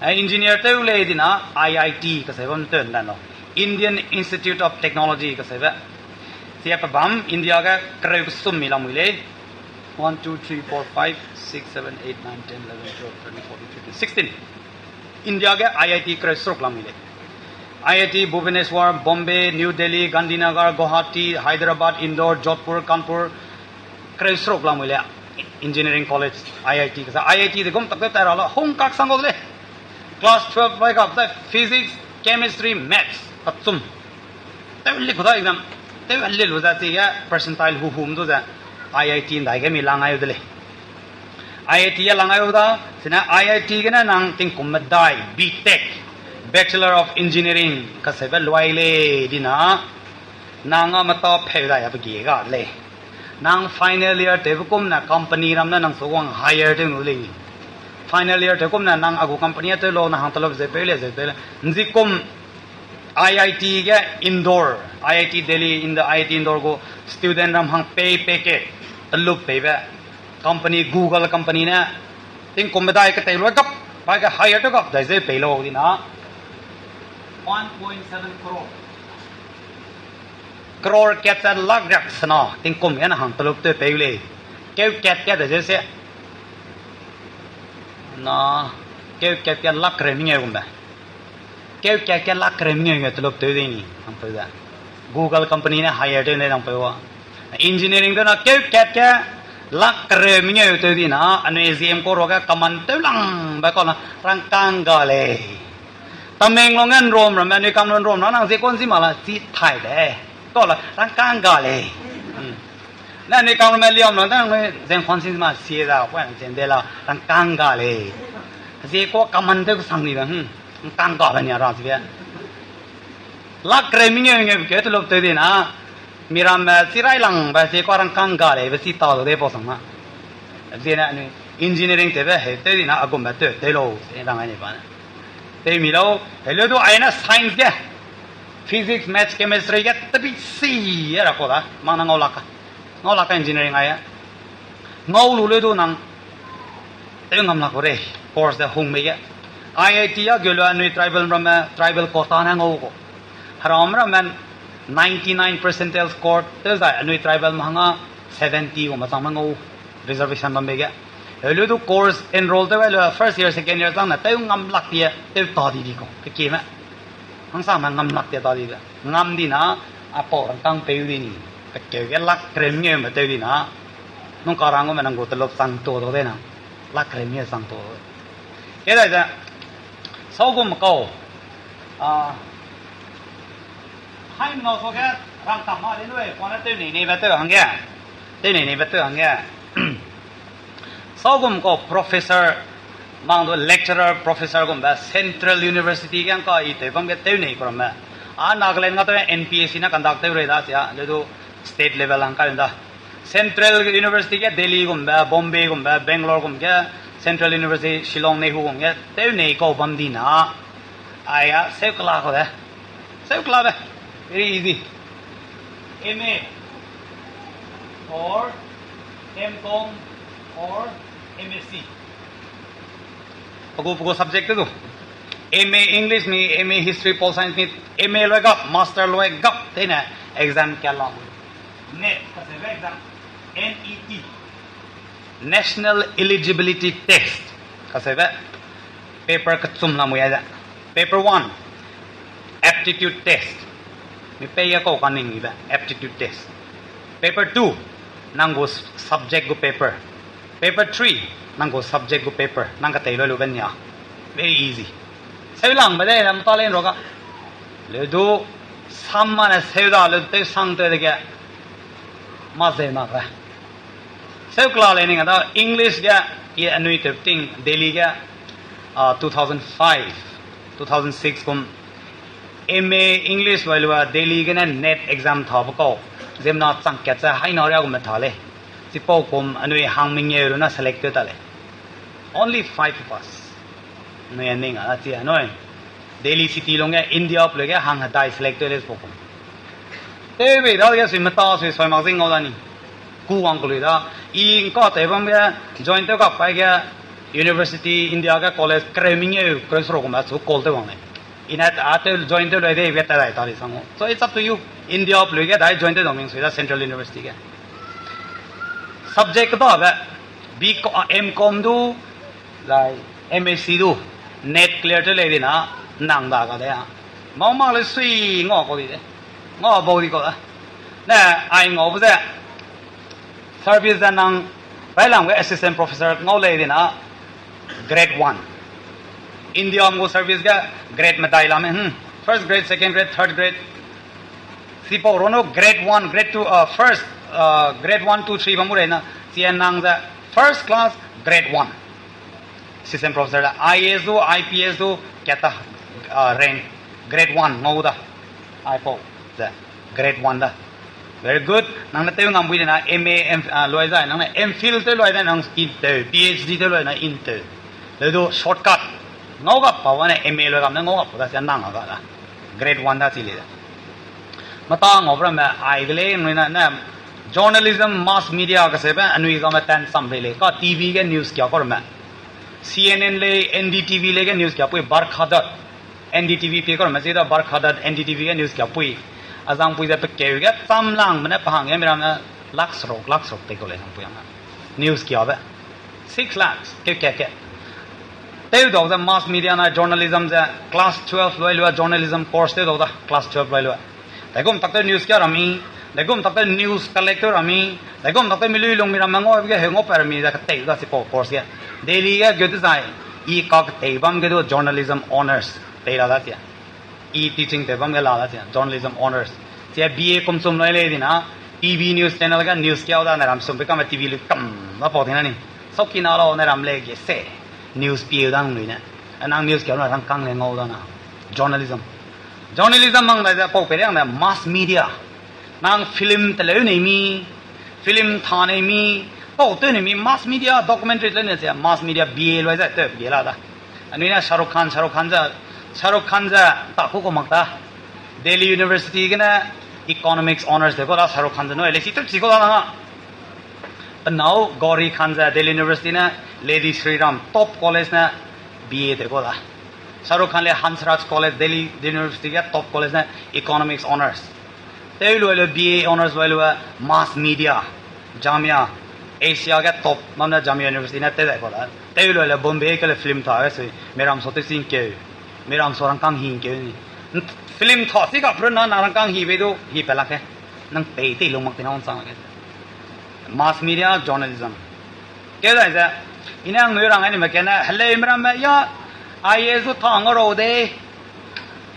Eh, engineer tew lei dina I I T kaseu bam tew ndan lau. Indian Institute of Technology kaseube. Sia pe bam India ge kereu kesum mi lamui lei. One, two, three, four, five, six, seven, eight, nine, ten, eleven, twelve, thirteen, fourteen, fifteen, sixteen. India ge I I T kereu seruk lamui lei. I I T Bhubaneswar, Bombay, New Delhi, Gandhinagar, Guwahati, Hyderabad, Indore, Jodhpur, Kanpur, kereu seruk lamui lei. Engineering College, I I T kasa, I I T de gum tak tai ra la, hung kak sang kau de lei. Class twelve bai kap zai physics, chemistry, maths, kachum. Tew li ku da exam, tew li lu zai chige percentile hu hum du ze, I I T ndai ge mi lang ai u de lei. I I T a lang ai u da, sine I I T gene nang tingkum medai, B Tech, Bachelor of Engineering, kaseube luai lei dina, nang a meta pheu dai a pe gie ga de lei. Nang final year tewbe kum ne company ram ne nang su wang hire tew nu lei. Final year tew kum ne nang a gu company a tew lau na hang telop ze peu le ze peu le. Nzi kum I I T ge Indore, I I T Delhi, in the I I T Indore gu student ram hang pei pei ke telup peibe. Company, Google company ne, tingkum medai ketei lua gap, bai ge hire tew gap dai zeu pei lau dina. One point seven crore. Crore kat ze lak riak sena, tingkum ge na hang telup tew pei lei. Keu kat kat dai zeu se. Na, keu kat kat lak kereu mengeu gumbe. Keu kat kat lak kereu mengeu ge telup tew de ni, hang peu ze. Google company ne hire tew ne dang peu wa. Engineering tew na keu kat ke lak kereu mengeu tew dina, anui ziem kau ruage common tew langbe kau na rangkâng ga lei. Tamenglong ge nrom ramme, anui kam nrom ra nang zie kuan zi ma la chi thai de. Kau la rangkâng ga lei. Ne anui kam ramme liam ra nang zeng kuan zi ma sie da, kuan zeng de la rangkâng ga lei. Zie kua common tew kesang ni da, rangkâng ga be ni a ra chi be. Lak kereu mengeu ngeu ke telup tew dina, miramme chi railangbe zie kua rangkâng ga lei be chi ta lu de pau sang na. Ziene anui engineering tewbe heu tew dina a gumbe tew tew lau, rang ai ni ba ne. Tew mi lau, heleu du ai ne science ge. Physics, maths, chemistry ge tebi si e ra kau da, mang na ngau lak ka. Ngau lak ka engineering ai e. Ngau lu leu du nang tew ngam lak kau rei, course de hungbe ge. I I T a geu lu anui tribal ramme, tribal quota ne ngau kau. Heram ramme ninety-nine percentile score tew zai anui tribal me hanga seventy gu machangme ngau reservation bambe ge. Heleu du course enroll tew gai lu first year, second year chang ne tew ngam lak tie, tew ta di di kau, kekieme. Hangsame ngam lak tie ta di de. Ngam dina, a pau rangkâng peu di ni. Pekeu ge lak kereu mengeu me tew dina. Nung karang gume nang gu telup chang tu dau de na. Lak kereu mengeu chang tu. Kedai ze, sau gum kau. A, haimena suage rangkâng ma de lui, pa ne tew nei neibe tew hangge. Tew nei neibe tew hangge. Sau gum kau professor, mang du lecturer, professor gumbe Central University ge ngka i tew bam ge tew nei kau ramme. A Nagaland ga tew N P S C ne conduct tew rei da sia, leu du state level hang kai da. Central University ge Delhi gumbe, Bombay gumbe, Bangalore gum ge, Central University Shillong, NEHU gum ge tew nei kau bam dina. Aia, seu kela kau de. Seu kelabe. Very easy. M A or M Com or M S C. Pe gu, pe gu subject tew du. M A English mi, M A History, Pol Science mi, M A lui gap, Master lui gap, tene exam ka la. NET, kaseube exam, N E T, National Eligibility Test, kaseube paper kechum lamui ai ze. Paper one, aptitude test. Mi pei ge kau kaningbe aptitude test. Paper two, nang gu subject gu paper. Paper three, nang gu subject gu paper. Nang ketei lui lube nia. Very easy. Seu langbe de, ram ta le nro ga. Leu du, Sam mane seu da leu tew sang tew dege, mâ zeu mak ra. Seu kela lei ning a da English ge, i anui tew ting Delhi ge, ah, two thousand five, two thousand six kum, M A English loi lua Delhi gene NET exam thabe kau, ziemmena chang kat ze haina ria gume tha lei. Chipau kum anui hang mengeu runa select tew ta lei. Only five of us. Anui a ning a na chi anui Delhi city lungge India pelui ge hang hedai select tew lei chipau kum. Tew bei da ge sui meta sui soi mak zing ngau da ni. Ku wang kelui da. I ngka tew bam ge join tew kak pai ge university India ge college kereu mengeu kereu seruk kum a chu call tew wang lei. I ne a tew join tew lui de ge ta dai ta di sang o. So it's up to you. India pelui ge dai join tew dau ming sui da Central University ge. Subject kedabe, B com, M com du, zai M S C du, NET clear tew lei dina, nang da ga de a. Mau mak le sui ngau kau di de. Ngau bau di kau da. Ne, ai ngaube ze, service ze nang, railang ge assistant professor ngau lei dina, grade one. India gu service ge grade medai lame, hmm. First grade, second grade, third grade. Sipau rono grade one, grade two, uh, first, uh, grade one, two, three bam gu rei na, chia nang ze first class, grade one. Assistant professor da, I A S du, I P S du, kata, uh, rank, grade one ngau da. Aipau ze grade one da. Very good. Nang ne tew ngam bui de na M A, M, uh, loi zai, nang ne M Phil tew loi de nang in tew, P H D tew loi na in tew. Leu du shortcut. Ngau ga pau ne M A loi gam ne ngau ga pau da sia nang ga da. Grade one da chi le da. Mata ngau ramme ai de lei nui na ne journalism, mass media kaseube anui ga me tan sam rei lei. Ka T V ge news kia kau ramme. C N N lei, N D T V lei ge news kia pui, Barkha Dutt. N D T V pie kau ramme zi da Barkha Dutt, N D T V ge news kia pui. Azang pui ze pe keu ge cham lang me ne pe hang ge mi ramme lakh seruk, lakh seruk tei kau lei zang pui hang. News kiabe. Six lakhs, keu kat ke. Tew dau ze mass media na journalism ze class twelve loi lua journalism course tew dau da, class twelve loi lua. Daigum tak tew news kia ra mi, daigum tak tew news collect tew ra mi, daigum tak tew mi lui lung mi ramme ngau ge heu ngau pa ra mi ze ketei da chipau course ge. Delhi ge gu dezai, i ka ketei bam ge du journalism honours pei la da chia. I teaching tew bam ge la da chia, journalism honours. Chia B A kum sum loi lei dina, T V news channel ge news kiau da ne ram sum pe kam T V lui kam ba pau ting na ni. Sau kina lau ne ram lei ge se, news pieu da nang lui ne. Nang news kiau na rangkâng lei ngau da na. Journalism. Journalism mang dai ze pau peireang ne mass media. Nang film teleu nei mi, film tha nei mi, pau tew nei mi, mass media documentary teleu nei ze mass media B A loi ze tew ge la da. Anui ne Shah Rukh Khan, Shah Rukh Khan ze, Shah Rukh Khan ze ta ku ku mak ta. Delhi University gene economics honours de kau da Shah Rukh Khan ze nui lei si tew chi kau da na. Penau Gauri Khan ze Delhi University ne Lady Shri Ram top college ne B A de kau da. Shah Rukh Khan le Hansraj College, Delhi University ge top college ne economics honours. Tew lui lu B A honours lui lu mass media, Jamia, Asia ge top mam ne Jamia University ne tew dai kau da. Tew lui lu Bombay ke le film tha ge sui, miram so tew sing keu, miram so rangkâng hing keu ni. Film tha si ga prun na na rangkâng hi bei du hi pe lak ge. Nang pei tei lung mak tina wangchang lak ge. Mass media journalism. Keu dai ze, i ne angnui rang anime kene, heleume ramme ya, I A S du tha ngau rau de,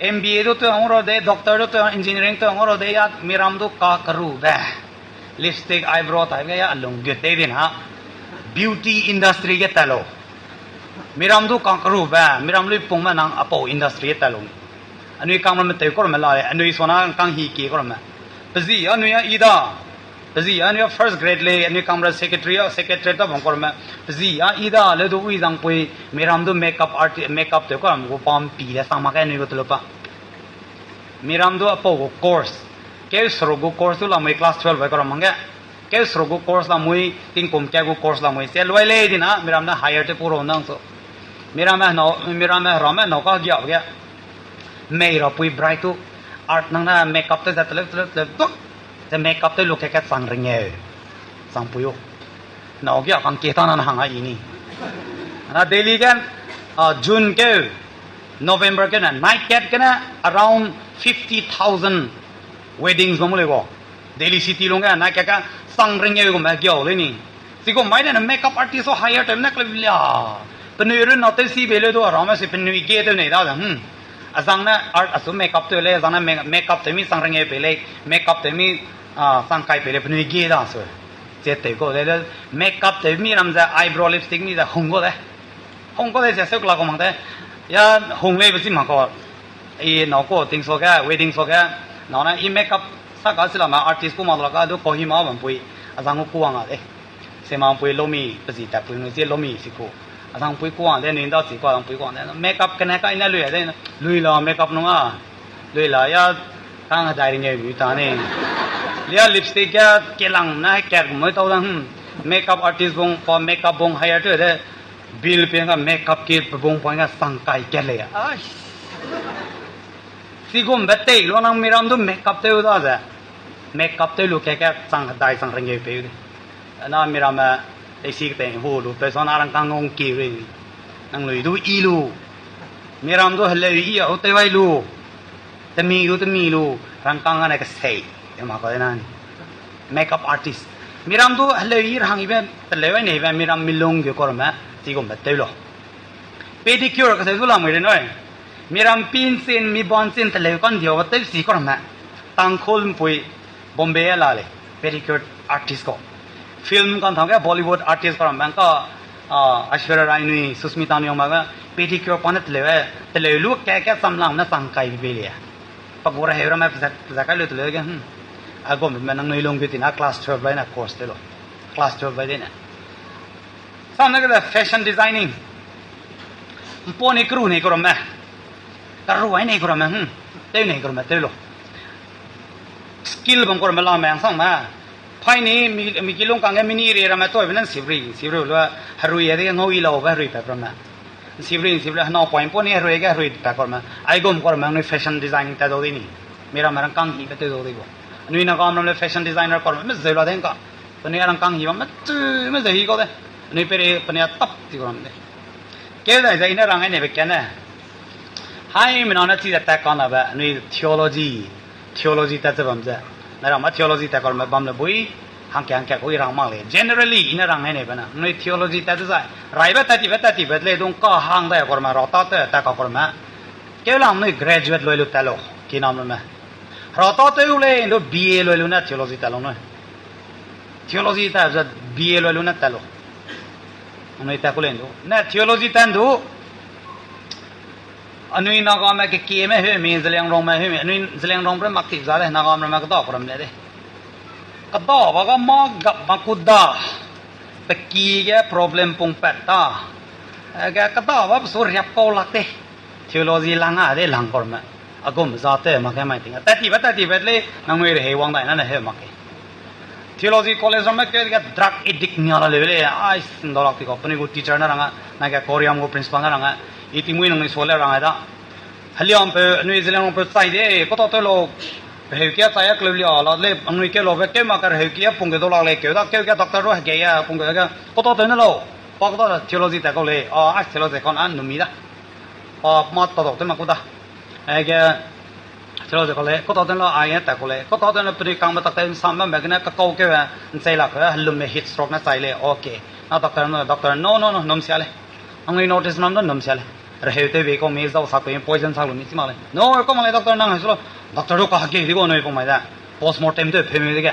M B A du teu ngau rau de, doctor du teu, engineering teu ngau rau de, ya miram du kakerube. Lipstick, eyebrow tai ge ya alung gut tei din ha. Beauty industry ge tat lau. Miram du kakerube, miram lui pungme nang apau industry ge tat lau. Anui kangramme tew kau ramme la, anui suana kang hi kie kau ramme. Pezi anui a i da, pezi anui a first grade lei, anui kangra secretary a, secretary ta bam kau ramme. Pezi a i da, leu du ui zangpui, miram du makeup art, makeup tew kau ram gu pam pi de sang mak ge anui gu telupa. Miram du apau gu course. Keu seruk gu course du lamui class twelve bai kau ram hangge. Keu seruk gu course lamui, tingkum kat gu course lamui. Se lui lei dina, miram ne hire tew pu rau nang su. Miram ne nau, miram ne ramme nau kagiabe ge. Mei rapui bright tu, art nang ne makeup tew ze teleu, teleu, teleu, tuk. Ze makeup tew lu ke ke chang ringeu. Chang pui u. Nau gia kang ke ta na hang a i ni. Na Delhi ge, ah, June keu, November keu na, night kat gene around fifty thousand weddings bam lei go. Delhi city lungge night kat ka sang ringeu gume giau lei ni. Chigum mai ne makeup artist o hire tew ne kle lia. Penui run na tew si bei leu du aramme si penui ge tew nei da de, hmm. Azang ne art asu makeup tew lei, azang ne make-, makeup tew mi sang rengeu pei lei, makeup tew mi, ah, sang kai pei lei, penui ge da su. Ze tew kau lei, le makeup tew mi ram ze eyebrow lipstick mi ze hung kau lei. Hung kau lei ze seu kela kau mang de. Ya hung lei be chi mak kau. I nâu kau ting so ge, wedding so ge, nâu ne i makeup sa ka si la ma artist ku mak la ka du kau hi ma bam pui. Azang ku kuang a de. Se ma pui lomi, pe zi tat pui nu zie lomi si ku. Azang pui kuang de, nui nda si ku, azang pui kuang de. Makeup kene ka i ne lui a de, lui la makeup nung a. Lui la ya, kang hedai ring eu mi ta ne. Lia lipstick ya, kelang na kat mo tau da, hmm. Makeup artist bung, pa makeup bung hire tew de. Bill pe ga makeup kit pe bung pa ga sang kai kat lei. Ai. Chigum be tei lu nang miram du makeup tew da ze. Makeup tew lu ke ke chang hedai chang rengeu peu de. Na miramme, tei si ketei hu lu, pe sa na rangkâng ngau ki rui. Nang lui du i lu. Miram du heleu i a hu tew ai lu. Temi lu, temi lu, rangkâng ane kesei. Te ma kau de nan. Makeup artist. Miram du heleu i rahang ibe, teleu ai nei be, miram milung ge kau ramme, chigum be tew lu. Pedicure kaseu du lam ge ri nui. Miram pinchin, mi banchin teleu kan diabe tew si kau ramme. Tangkhul mpui, Bombay la lei. Pedicure artist kau. Film kan thang ge Bollywood artist kau ramme ka, ah, Aishwarya Rai nui, Susmita nui ma ge pedicure pa ne teleu e, teleu lu ke ke samlang ne sang kai be lei. Pa gu reheu ramme pezat, pezat kai lu teleu ge, hmm. A gum me nang nui lung ge tina class twelve lai na course tew lu. Class twelve lai de ne. Sam ne ge fashion designing. Mpo ni keru nei kau ramme. Keru ai nei kau ramme, hmm. Tew nei kau ramme, tew lu. Skill bam kau ramme la me angsang me. Phai ni, mi, mi kilung kang ge mini ri ramme toibe ne sibri, sibri lu, herui a de ngau i lau be herui pe ramme. Sibri, sibri, henau point po ni herui ge herui pe kau ramme. Ai gum kau ramme, nui fashion designing ta dau di ni. Miramme rangkâng hi be tew dau di gu. Anui Nagam ram le fashion designer kau ramme, me zeu la de ngka. Penui rangkâng hi bam, me chu, me zeu hi kau de. Anui pere, penui a tap ti kau ram de. Keu dai ze i ne rang ai nei be kane. Hai, mina ne chi ze tat ka na be, anui theology, theology tat ze bam ze. Na ram ma theology tat kau ramme bam le bui, hangke hangke kau i rang mak lei. Generally, i ne rang ai nei be na. Anui theology tat ze zai. Rai be tat ti be tat ti be lei dung ka hang dai kau ramme, ra ta te tat ka kau ramme. Keu lang anui graduate loi lu tat lu, kinam ramme. Ra ta te u lei, lu B A loi lu ne theology tat lu nui. Theology ta ze B A loi lu ne tat lu. Anui tat ku lei ndu. Ne theology tat ndu. Anui Nagame kekieme hemi, Zeliangrongme hemi, anui Zeliangrong bre mak ti za de, Nagam ramme keda kau ram le de. Keda ba ga mâ gap ma ku da. Pe ki ge problem pung pat ta. Eh, ge keda ba pe su riap kau lak de. Theology lang a de lang kau ramme. A gum za te mak ke mai ting. Tat ti be, tat ti be lei, nangnui rehei wang dai na ne he mak ke. Theology college ramme ke, ke drug addict nia la leu lei, ai, sindau lak ti kau, penui gu teacher ne rang a, na ke Koream gu principal ne rang a, i tingmui nangnui sua le rang a da. Heliampeu, anui Zeliangrongpeu chai de, kau ta tew lau, pe heu kia chai a kleu lia la lei, nangnui keu lau be, keu mak ke reheu kia pung ge dau lak lei, keu da, keu ke doctor ru hegei a, pung ge, kau ta tew ne lau, pa kau ta theology tat kau lei, a, ai theology kau na numi da. Pa ma ta dau tew mak ku da. Aige, theology kau lei, kau ta tew ne lau, ai ne tat kau lei, kau ta tew ne penui kangbe tak te nsam bambe gene kakau keu, nchei lak ke, helumme heat stroke ne chai lei, okay. Na doctor ne, doctor, no, no, no, num sia lei. Nangnui notice nam da num sia lei. Reheu tew bei kau mi zau sak pe poison sak lu mi chi mak lei. No, kau mak lei doctor nang hei su lau. Doctor du kahegei di kau nui pung mai da. Postmortem tew peu mi dege.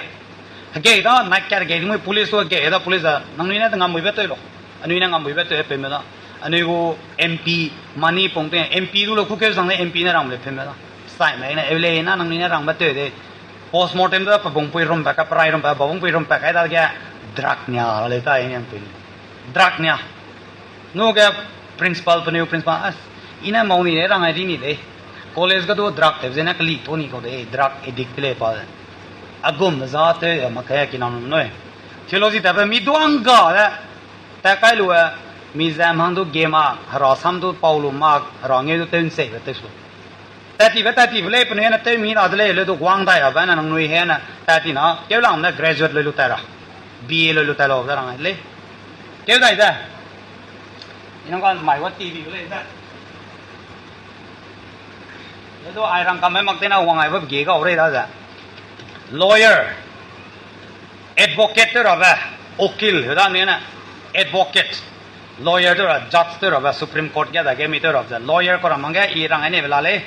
Hegei da, night care hegei di mui police du hegei da police a. Nangnui ne te ngambuibe tew lau. Anui ne ngambuibe tew peu me da. Anui gu M P, money pung te, M P du lau kukeu sang de M P ne rang le peu me da. Sai me ne, eu lei na nangnui ne rangbe tew de. Postmortem da pe bungpui rumbe ka, perai rumbe, ba bungpui rumbe kai dage, drug nia la lei ta, i ne pui. Drug nia. Nu ge principal, penui principal, as, i ne mau ni lei rang ai di ni lei. College ge du drug tew ze ne keli tu ni kau de, drug addict lei pa. A gum za tew, mak ke kinam nui. Theology tat be mi duang ga de. Tat kai lu e, mi zam hang du ge mak, hera sam du pau lu mak, hera ngeu du tew ncheibe tew su. Tat tibe, tat tibe lei, penui ne tew mi ra de lei, le du wang dai ra be ne nangnui he ne, tat ti na, keu lang ne graduate loi lu tat ra. B A loi lu tat lau ze rang lei. Keu dai ze. I nang ka mai wa T V lei ze. Le du ai rang kam mak te na wang ai ba ge ga rei da ze. Lawyer. Advocate te ra be. Ukil, he da ne ne. Advocate. Lawyer tew ra, judge tew rabe, Supreme Court ge dage mi tew rabe ze lawyer kau ra mang ge i rang ai nebe la lei.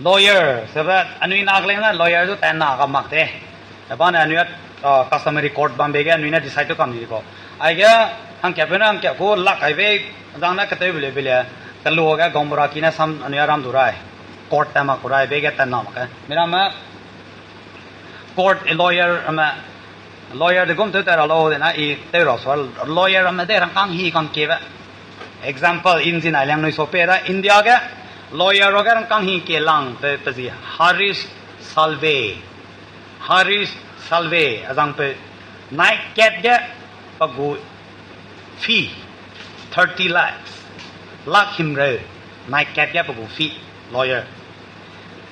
Lawyer sebe anui na kelei ne lawyer zu tat na ga mak de. Bane anui a, ah, customary court bambe ge anui ne decide tew kam di kau. Aige hangkatpeu ne hangkat ku lak aibe, zang ne ketewbe leu be le, kelu ge gaumera ki ne sam anui a ram du rai. Court tat mak ku rai be ge tat na mak ge. Miramme court e lawyer ramme, lawyer de gum tew tat ra lau de na i tew ra sua, lawyer ramme de rangkâng hi kang kiebe. Example, inzi nai liang nui sau pe da India ge lawyer ra ge rangkâng hi kie lang pe, pe zi Harish Salve. Harish Salve azang pe nai kat ge pe gu fee thirty lakhs, lak himreu, nai kat ge pe gu fee, lawyer.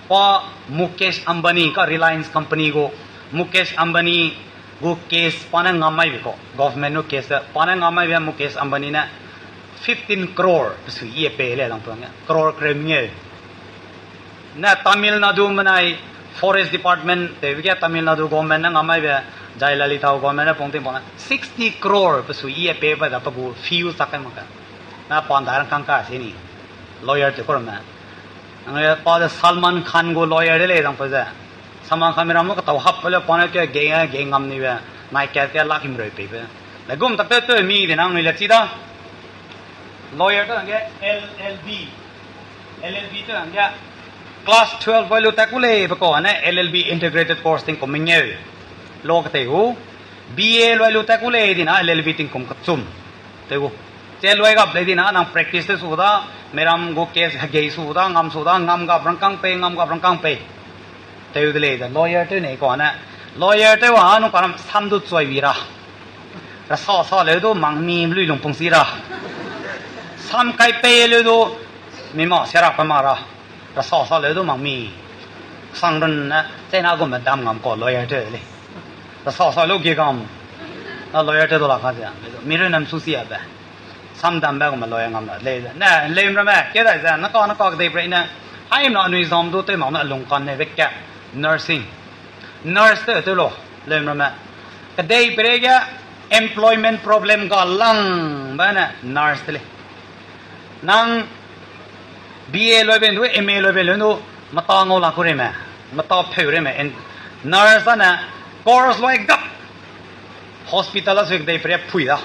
Pa Mukesh Ambani ka Reliance Company gu, Mukesh Ambani gu case pa ne ngam mai be kau, government nu case pa ne ngam mai be Mukesh Ambani ne fifteen crore pe sui i e pei lei lang pe lang ge, crore kreu mengeu. Ne Tamil Nadu menai Forest Department tewbe ge Tamil Nadu government ne ngam mai be, Jayalalitha government ne pung ting pang ne sixty crore pe sui i e pei pa da pe gu fee u chak kai mak ge. Na pa nda rangkâng ka se ni. Lawyer tew kau ramme. Nang pa de Salman Khan gu lawyer de lei zang pe ze. Salman Khan miram lu ketau hap pe le pa ne ke ge, ge ngam ni be. Nai kat ke lak himreu pei be. Le gum tak tew tew mi de nang nui le chi da. Lawyer tew hangge L L B. L L B tew hangge class twelve bai lu tat ku lei be kau ne L L B integrated course tingkum mengeu. Lo ketei gu. B A loi lu tat ku lei di na L L B tingkum kechum. Tew gu. Che loi gap lei di na nang practice tew su da, miram gu case hegei su da, ngam su da, ngam gap rangkâng pei, ngam gap rangkâng pei. Tew de lei de lawyer tew nei kau ne. Lawyer tew wa nung karam sam du chuai bi ra. Rasa sa leu du mang mi lui lungpung si ra. Sam kai pei leu du mi ma sia ra pa ma ra. Rasa sa leu du mang mi. Sang run ne, chena gume dam ngam kau lawyer tew de lei. Rasa sa leu ge gam. Na lawyer tew du la ka ze, mi run nam su si a be. Sam dam be gume lawyer ngam la lei ze. Ne, leum ramme, keu dai ze, na ka, na ka kedei prei ne. Haimna anui zam du tew mak ne lung kan ne be ka. Nursing. Nurse tew tew lau, leum ramme. Kedei peireige employment problem ga lang ba ne nurse te lei. Nang B A loi be du, M A loi be lu du, mata ngau la ku rei me, mata pheu rei me, nurse ane course loi gap hospital a sui kedei peire phui da.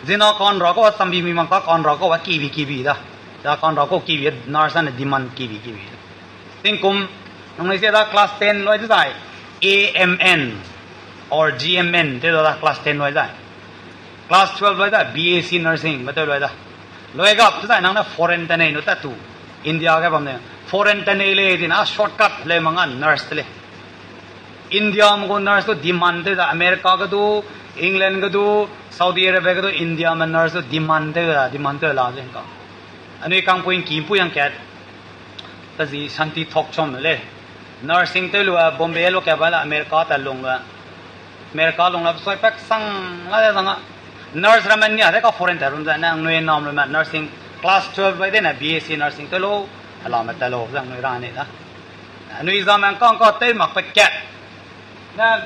Zina kanra kau a chambi mi mang ka kanra kau a kibi kibi da. Da kanra kau kibi nurse ane demand kibi kibi da. Tingkum, nangnui sia da class ten loi de zai, A M N or G M N tew da class ten loi zai. Class twelve loi da, B S C nursing, ba tew loi da. Loi gap zai nang ne foreign tenei nu tatu. India ge bam ne. Foreign tenei lei di na shortcut lei manga nurse te lei. India me gu nurse du demand tew da, America ge du, England ge du, Saudi Arabia ge du, India me nurse du demand tew da, demand tew la ze ka. Anui kangpui ngki mpui hangkat. Pe zi Shanti Thokchom lei. Nursing tew lu a Bombay lu ka ba la America ta lung la. America lung la soi pak sang la de zang a. Nurse ramme nia de ka foreign ta rum za nang nui nam lu ma nursing class twelve bai de na B S C nursing tew lu. Ala me ta lu zang nui ra ne da. Anui zam ang kang ka tew mak pe kat. Na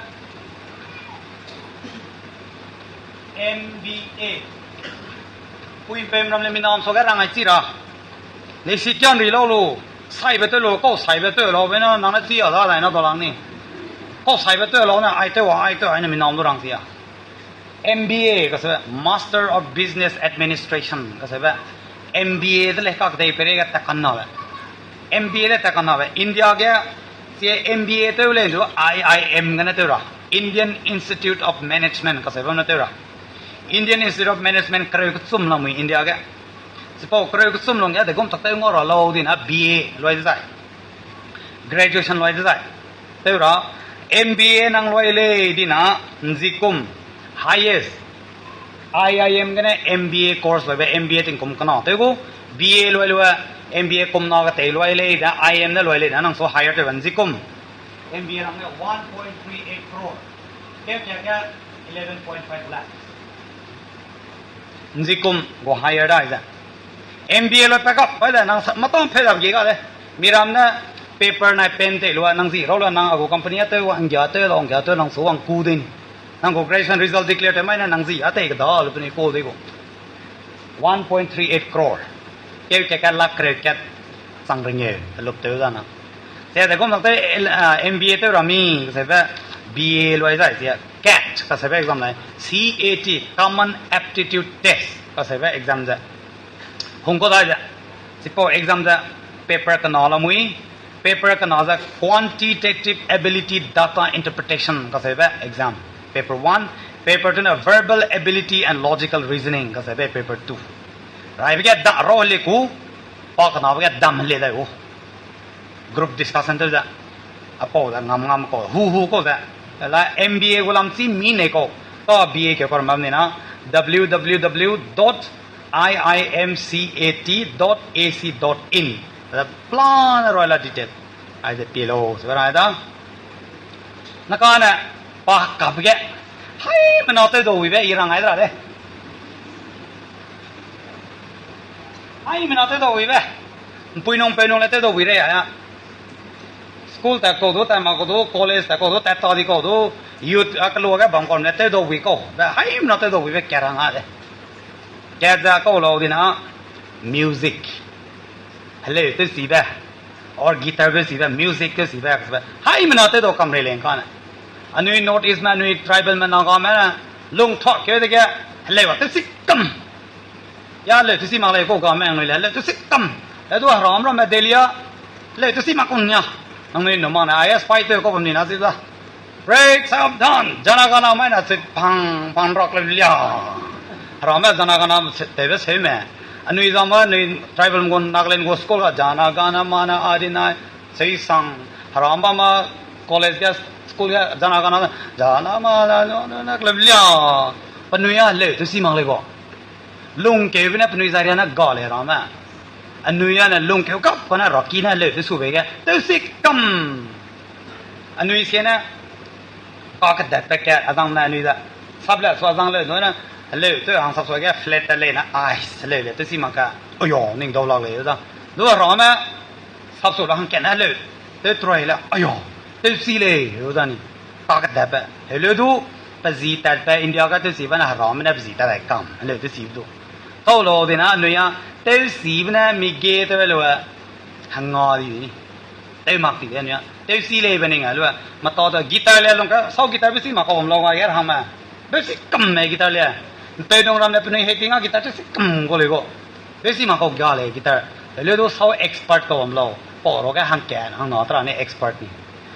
M B A. Pui pem ram le mi nam sa ge rang ai chi ra. Leisi kian ri lau lu. Saibe tew lu, kau saibe tew lau be na, nang ne chi a da dai na da lang ni. Kau saibe tew lau na, ai tew wa, ai tew, ai ne mi nam du rang chi a. M B A kasebe, Master of Business Administration kasebe, M B A de le kak dei peireige ta kan na le. M B A de ta kan na be, India ge, chi M B A tew lei du I I M gene tew ra, Indian Institute of Management kasebe ne tew ra. Indian Institute of Management kereu kechum lamui India ge. Chipau kereu kechum lung ge de gum tak tew ngau ra lau di na B A loi de zai. Graduation loi de zai. Tew ra, M B A nang loi lei di na, nzikum, highest, I I M gene M B A course loi be M B A tingkum kena. Tew gu, B A loi lua, M B A kum na ge tei loi lei da, I M ne loi lei da, nang su higher tew ba nzikum. M B A rang ne one point three eight crore. Keu kia kia eleven point five lakh. Nzikum gu higher da ai ze. M B A loi pack up, bai de nang sa, matang phe dap ge ga de. Miram ne paper nai pen tei lua, nang zi rau lua, nang a gu company a tew wa, nggia tew lau, nggia tew nang su wang ku din. Nang gu graduation result declare tew mai ne, nang zi a tei keda lu penui ku de gu. One point three eight crore. Keu kat kat lak kereu kat chang rengeu, lup tew da na. Sia de gum mak te, ah, M B A tew ra mi, kaseube B A lui zai sia, cat, kaseube exam lai, C A T, Common Aptitude Test, kaseube exam ze. Hung ko dai ze. Chipau exam ze paper kena la mui, paper kena ze Quantitative Ability Data Interpretation kaseube exam, paper one, paper two ne Verbal Ability and Logical Reasoning kaseube paper two. Raibe ge da ro le ku, pa kenabe ge dam le dai u. Group discussion tew ze. Apau ze ngam ngam kau, hu hu kau ze. La M B A gu lam chi mi nei kau. Ta B A ke kau ram bam ni na, W W W dot I I M C A T dot A C dot in. Za plan roi la detail. Aize pie lau, se rang ai da. Naka ne, pa kap ge. Haimena tew dau wibe i rang ai da de. Haimena tew dau wibe. Mpui nung peu nung le tew dau wi rei a. School ta kau du, ta ma kau du, college ta kau du, ta ta di kau du, youth a kelu ge bam kau ne tew dau wi kau. Be haimena tew dau wibe ka rang a de. Ka za kau lau di na, music. Heleu tew sibe. Or guitar be sibe, music tew sibe, sibe. Haimena tew dau kam rei leng ka ne. Anui North East me, anui tribal me, Naga me, lung thak keu dege, heleu a tew si kam. Ya leu tew si mak lei kau ga me anui le, leu tew si kam. Le du heram ramme Delhi a, leu tew si mak kun ya. Anui nu mak ne, I S five tew kau bam ni na si da. Rei, sabdhan, Jana Gana mai na chit phang, phang rak le lia. Heram me Jana Gana tewbe seu me. Anui zam me, anui tribal gu, Nagaland gu school ga Jana Gana Mana Adinai, sei sang. Heram bam ma college ga, school ga Jana Gana, Jana Mana, no, no, nak le lia. Penui a leu tew si mak lei kau. Lungkeube ne penui zai ria ne ga lei heram me. Anui a ne lungkeu kap kane raki ne leu tew sube ge. Tew si kam. Anui sie ne, kakedatbe kat, azang ne anui da. Sap le sua zang leu, nu ne, heleu tew hang sap sua ge flat te lei ne, ai, heleu le, tew si mak ka. Oyo, ning dau lak lei, da. Du heram me, sap sua le hang kat ne heleu, tew troi le, ayo, tew si lei, da ni. Kakedatbe. Heleu du, pe zi tatbe, India ga tew sibe ne heram me ne pe zi tat dai kam, heleu tew si du. Tau lau di na, anui a, tew sibe ne mi ge tew lu, hanga di ni. Tew mak ti de anui a. Tew si leibe ning a lu a. Mata da guitar le lung ka, sau guitar be si mak kau bam lau ga yer hang me. Be si kam me guitar le. Tew nung ram le penui hei ting a guitar tew si kam kau lei kau. Be si mak kau ga lei guitar. Leu du sau expert kau bam lau. Pau ro ge hang ken, hang na tra ni expert ni.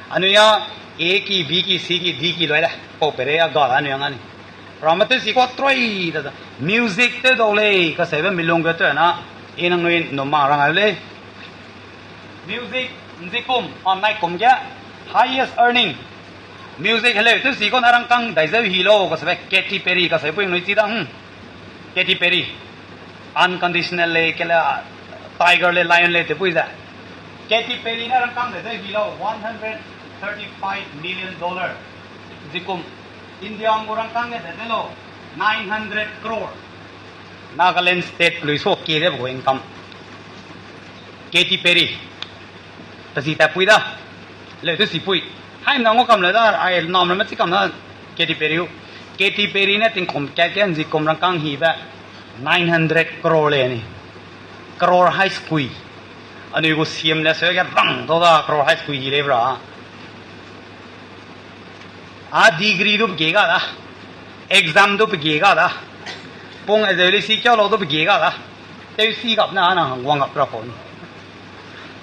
Anui a, A ki, B ki, C ki, D ki lui le. Pau pere a ga la anui a nga ni. Ramme tew si kua troi da da. Music tew dau lei, kaseube mi lungkeu tew na. I nangnui nu ma rang a lei. Music, nzikum, pa naikum ge, highest earning. Music heleu tew si kau ne rangkâng dai zeu hi lau, kaseube Katy Perry, kaseube pui nui chi da, hmm. Katy Perry. Unconditional lei, kele, tiger lei, lion lei, tewpui ze. Katy Perry ne rangkâng dai zeu hi lau, one hundred thirty-five million dollar. Nzikum, India gu rangkâng ge dai zeu lau, nine hundred crore. Nagaland state lui so kie de gu income. Katy Perry. Pe zi tatpui da. Leu tew sipui. Haimena ngau kam leu da, ai nam ramme chi kam da. Katy Perry u. Katy Perry ne tingkum kat ge nzikum rangkâng hibe nine hundred crore lei ni. Crore hai sekui. Anui gu C M le seu ge rang dau da crore hai sekui hi lei bra. A degree du pe gie ga da. Exam du pe gie ga da. Pung azeu lei si kiau lau du pe gie ga da. Tew si gap ne a nang hang wang gap ra pau ni.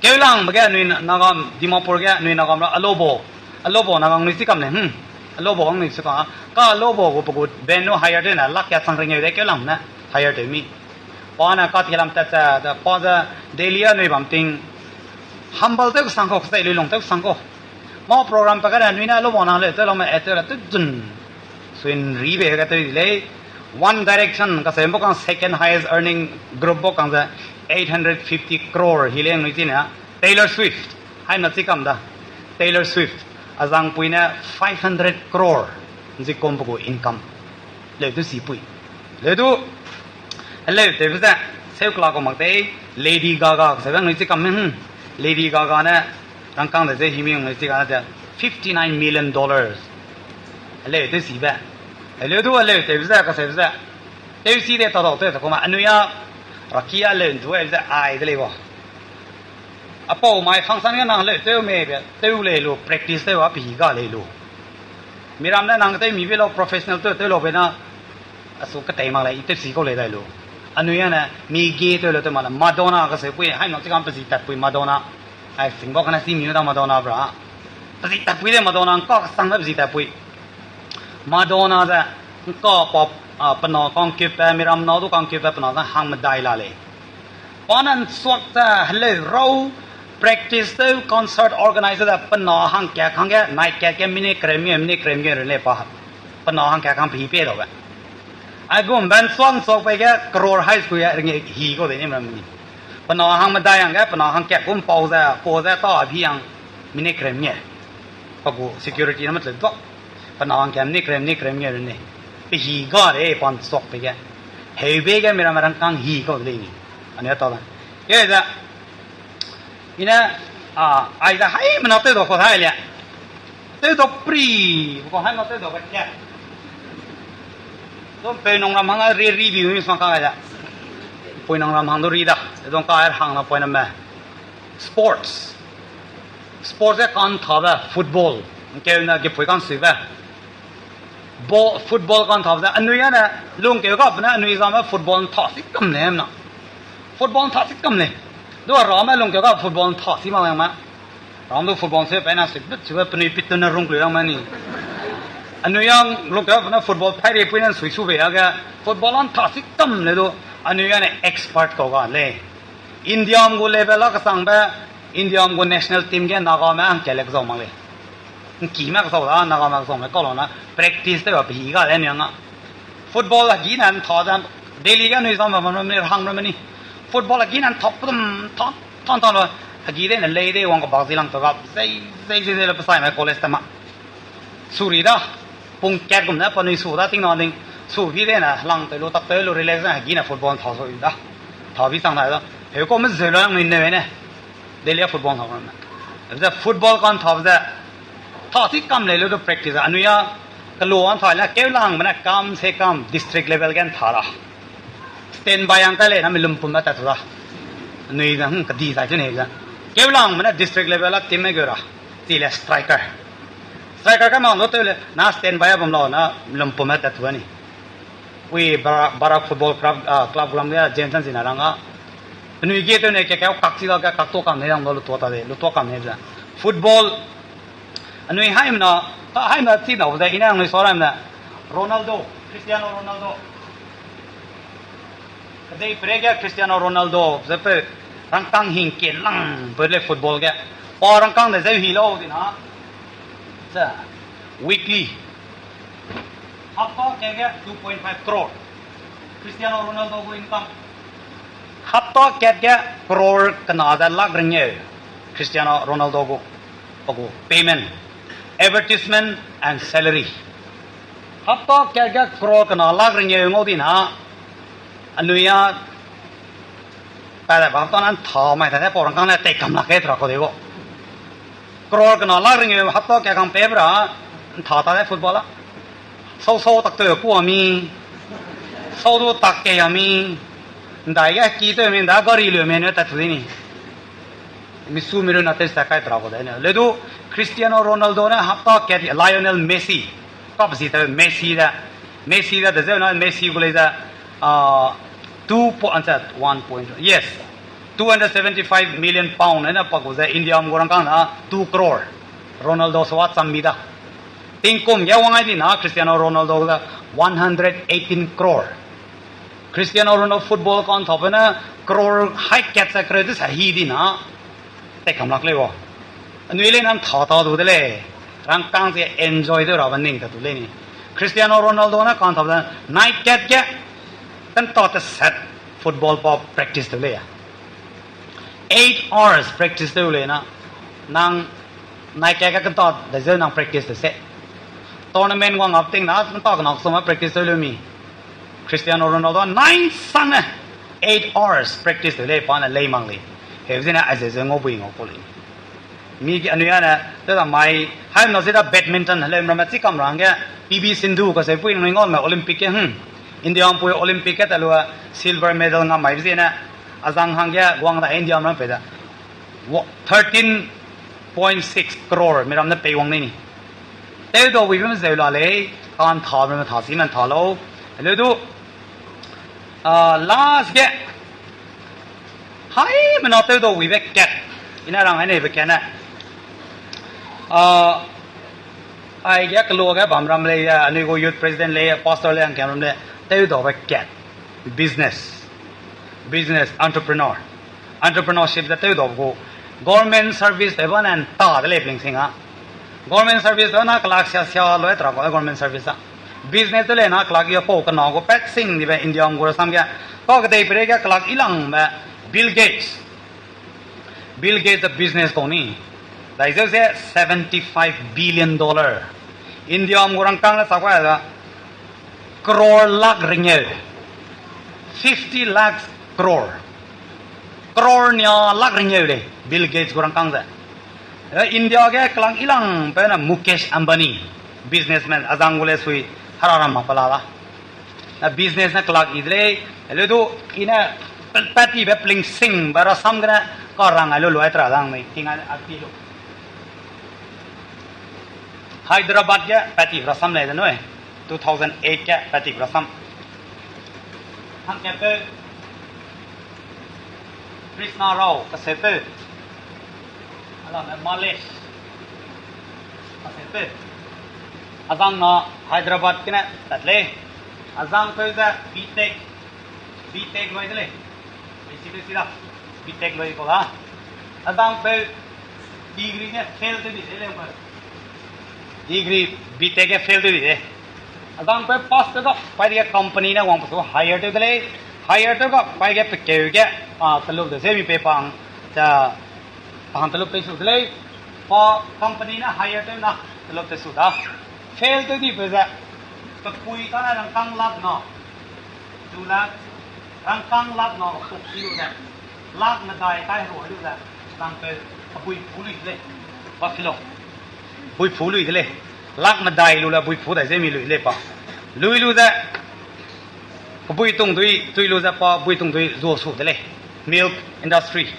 Keulang be ge anui Naga, Dimapur ge anui Naga ra Alobo. Alobo Naga nui chi kam lei, hmm. Alobo nui chi kam. Ka Alobo gu pe gu band nu hire tew ne lak ya chang rengeu de keulang ne hire tew mi. Pa ne ka ti lam tat ze, pa ze Delhi anui bam ting. Humble tew sang kau, ksai lui lung tew sang kau. Mâ program pe kane anui ne Alobo na leu tew lam e tew la tew zun. Suin ribe ga tew di lei. One Direction, kaseu bau kang second highest earning group bau kang ze eight hundred fifty crore hi lei nui chi ne. Taylor Swift, haimena chi kam da. Taylor Swift, azangpui ne five hundred crore, nzikum pe gu income. Leu tew sipui. Leu du, heleu tewbe ze, seu kela kau mak tei, Lady Gaga, kaseu nui chi kam me, hmm. Lady Gaga ne, rangkâng de ze himi nui chi ga ne ze, fifty-nine million dollars. Heleu tew sibe. Heleu du, heleu tewbe ze, kaseu ze. Tewsi de ta dau tew ta kuma anui a, raki a leu ndu ai ze ai de lei ba. Apau mai function ge nang leu tew mei be tew lei lu, practice tew a pe hi ga lei lu. Miram ne nang tew mi be lau, professional tew tew lau be na, a su ketei mak lei, i tewsi kau lei dai lu. Anui a ne mi ge tew leu tew mak le, Madonna kaseu pui, haimna chikam pe zi tatpui Madonna. Ai sing bau kane si mi da Madonna bra. Pe zi tatpui de Madonna, ngka kesang da pe zi tatpui. Madonna ze, ngka pa, a, pe na kangkutbe, miram na du kangkutbe pe na ze hang medai la lei. Pa ne nsuak ze heleu rau, practice tew, concert organize ze pe na hangkat hangge, nai kat ge minute kerem ge, minute kerem ge run lei pa. Pe na hangkat hang pe hi pie daube. Aigumbe nsuak nsuak pe ge crore hai sui a ringe hi kau de ni mram ni. Pe na hang medai hangge, pe na hangkat kum pau ze, pau ze ta bi hang minute kerem ge. Pa gu security na mat le duak. Pe na hangkat minute kerem, minute kerem ge run lei. Pe hi ga de pa nsuak pe ge. Heube ge miram rangkâng hi kau de lei ni. Anui a ta da. Ke ze, i ne, a, aize haimena tew dau kau hai le. Tew dau pri, kau haimena tew dau ka kat. Dong peu nung ram hang a ri ri bi mi sma ka ai le. Pui nung ram hang du ri da. Dong ka ai hang na point me. Sports. Sports e kanthabe football. Ngkeu ne gepui kansuibe. Ball, football kanthabe ze anui a ne, lungkeu ga pe ne anui zame football ntha si kam lei mna. Football ntha si kam lei. Du a rame lungkeu ga football ntha si mak lei ma. Ram du football se pe na sui but sui penui pitun ne rungklui rang ma ni. Anui a lungkeu ga pe ne football pairei pui ne sui su bei a ge, football ntha si kam lei du, anui a ne expert kau ga lei. Indiam gu level a kesangbe, Indiam gu national team ge Nagame hangkat le kezau mak lei. Ngkime kezau da, Nagame kezau me kau lau na, practice tew a pe hi ga lei anui a nga. Football hegi ne ntha ze, Delhi ge anui zam bam ram ni, hang ram ni. Football hegi ne ntha pum, ntha, ntha, ntha lu, hegi de ne lei de wang kebak zi lang tau ga, zei, zei, zei, zei le pesai me college te ma. Suri da, pung kat gum ne penui su da ting na ding, su bi de ne lang tew lu, tak tew lu, relax ne hegi ne football ntha su da. Ntha bi sang da da. Heu kau me zeu la lang ni ne ne. Delhi a football ntha ram ne. Ze football kanthabe ze, ntha si kam lei lu du practice a, anui a, kelu a ntha le, keu langbe ne kam se kam district level ge ntha ra. Standby ang kai lei na mi lumpum a tat tu da. Anui ze, hmm, kedi zai chu ne ze. Keu langbe ne district level a team me geu ra. Chi le striker. Striker kai mang du tew le, na standby a bam lau na lumpum a tat tu a ni. Ui, Bara-, Barak Football Club, ah, club gu lam ge, Jensen zina rang a. Penui ge tew ne ke keu kak chi da ge kak tu kam ne rang da lu tua ta de, lu tua kam ne ze. Football, anui haimena, ka haimena chi nau ze, i ne anui sa raimena. Ronaldo, Cristiano Ronaldo. Kedei pere ge Cristiano Ronaldo, ze pe rangkâng hingke lang pe le football ge. Pa rangkâng de zeu hi lau di na. Ze, weekly. Hapta kat ge two point five crore. Cristiano Ronaldo gu income. Hapta kat ge crore kena ze lak rengeu. Cristiano Ronaldo gu, pa gu payment, advertisement and salary. Hapta kat ge crore kena lak rengeu ngau di na. Anui a, pa de ba hapta na ntha mai ta de pau rangkâng ne tei kam lak ke tra kau de gu. Crore kena lak rengeu hapta kat kang pei bra, ntha ta de football a. Sau sau tak tew ku a mi. Sau du tak ke a mi. Ndai ge ki tew mi, nda gari leu mi ne tat tu di ni. Mi su mi ru na tew sa kai tra kau de ne. Le du Cristiano Ronaldo ne hapta kat Lionel Messi. Kap zi tew Messi de. Messi de, de zeu na Messi gu lei ze, ah, two po-, answer, one point, yes. Two hundred seventy-five million pound, ena pa gu ze India gu rangkâng na two crore. Ronaldo sa wa cham mi da. Tingkum ge wang ai di na Cristiano Ronaldo gu ze one hundred eighteen crore. Cristiano Ronaldo football kanthabe ne crore hai kat sa crore de sa hi di na. Tei kam lak lei wo. Anui lei na ntha ta du de lei. Rangkâng ze enjoy de rabe ning ta du lei ni. Cristiano Ronaldo ne kanthabe nai kat ge kanta teset football pa practice tew lei a. Eight hours practice tew lei na. Nang nai kat ge kanta de zeu nang practice tew se. Tournament wang up ting na kanta kena ksum a practice tew leu mi. Cristiano Ronaldo nai sang ne eight hours practice tew lei pa ne lei mak lei. Heu zene a ze ze ngau bui ngau kau lei. Mi anui a ne, te da mai, haimna ze da badminton, heleu ramme chi kam ra hangge, P V Sindhu kaseu pui nangnui ngau me Olympic ge, hmm. India mpui Olympic ge ta lua silver medal nga mai ziene, azang hangge guang da India ram pei da. Wa-, thirteen point six crore mi ram ne pei wang nei ni. Tew dau wibe me zeu la lei, kan tha me tha si me tha lau. Heleu du, ah, last ge, hai mena tew dau wibe kat. Ina rang hai neibe kat ne. Ah, aige kelo ge bam ram lei, anui gu youth president lei, pastor lei, hangkam ram lei, tew daube kat. Business. Business, entrepreneur. Entrepreneurship ze tew daube gu. Government service tew ba ne nta de lei pling sing a. Government service tew na kelak sia sia loi tra gu government service a. Business tew lei na kelak ya pau kena gu pat sing dibe India gu rasam ge. Ka kedei pere ge kelak ilangbe Bill Gates. Bill Gates the business kau ni. Dai zeu ze seventy five billion dollar. India gu rangkâng le sa kua da. Crore lakh ringeu. Fifty lakhs crore. Crore nia lakh ringeu lei, Bill Gates gu rangkâng ze. Eh, India ge kelang ilangbe na Mukesh Ambani, businessman, azang gu le sui hera ram mak pela da. Na business ne kelak i de lei, heleu du, i ne pa-, patibe pling sing ba rasam gene, ka rang ai lu lu ai tra dang mei, ting ai, a pi lu. Hyderabad ge pati rasam lei de nui, two thousand eight ge pati rasam. Hangkatpeu, Krishna Rao, kaseupeu. Alame Malesh. Kaseupeu. Azang na Hyderabad gene tat lei. Azangpeu ze B Tech. B Tech loi de lei. Basically sida. B Tech loi kau da. Azangpeu degree ne fail tew di de lei. Degree B Tech ge fail tew di de. Azangpeu pass tew ga, pai de ge company ne wang pesu hire tew de lei. Hire tew ga, pai ge pekeu ge, a, teluk de ze mi pei pang, ta, pang teluk pei su de lei. Pa company ne hire tew na, teluk te su da. Fail tew di pe ze, pepui ta ne rangkâng lak na. Zu la, rangkâng lak na, tuk si lu ze. Lak medai kai ru lu ze. Azangpeu, pebui phu lui de lei. Buffalo. Bui phu lui de lei. Lak medai lu le bui phu dai ze mi lui lei pa. Lui lu ze. Pebui tungdui, tui lu ze pa bui tungdui zuasu de lei. Milk industry.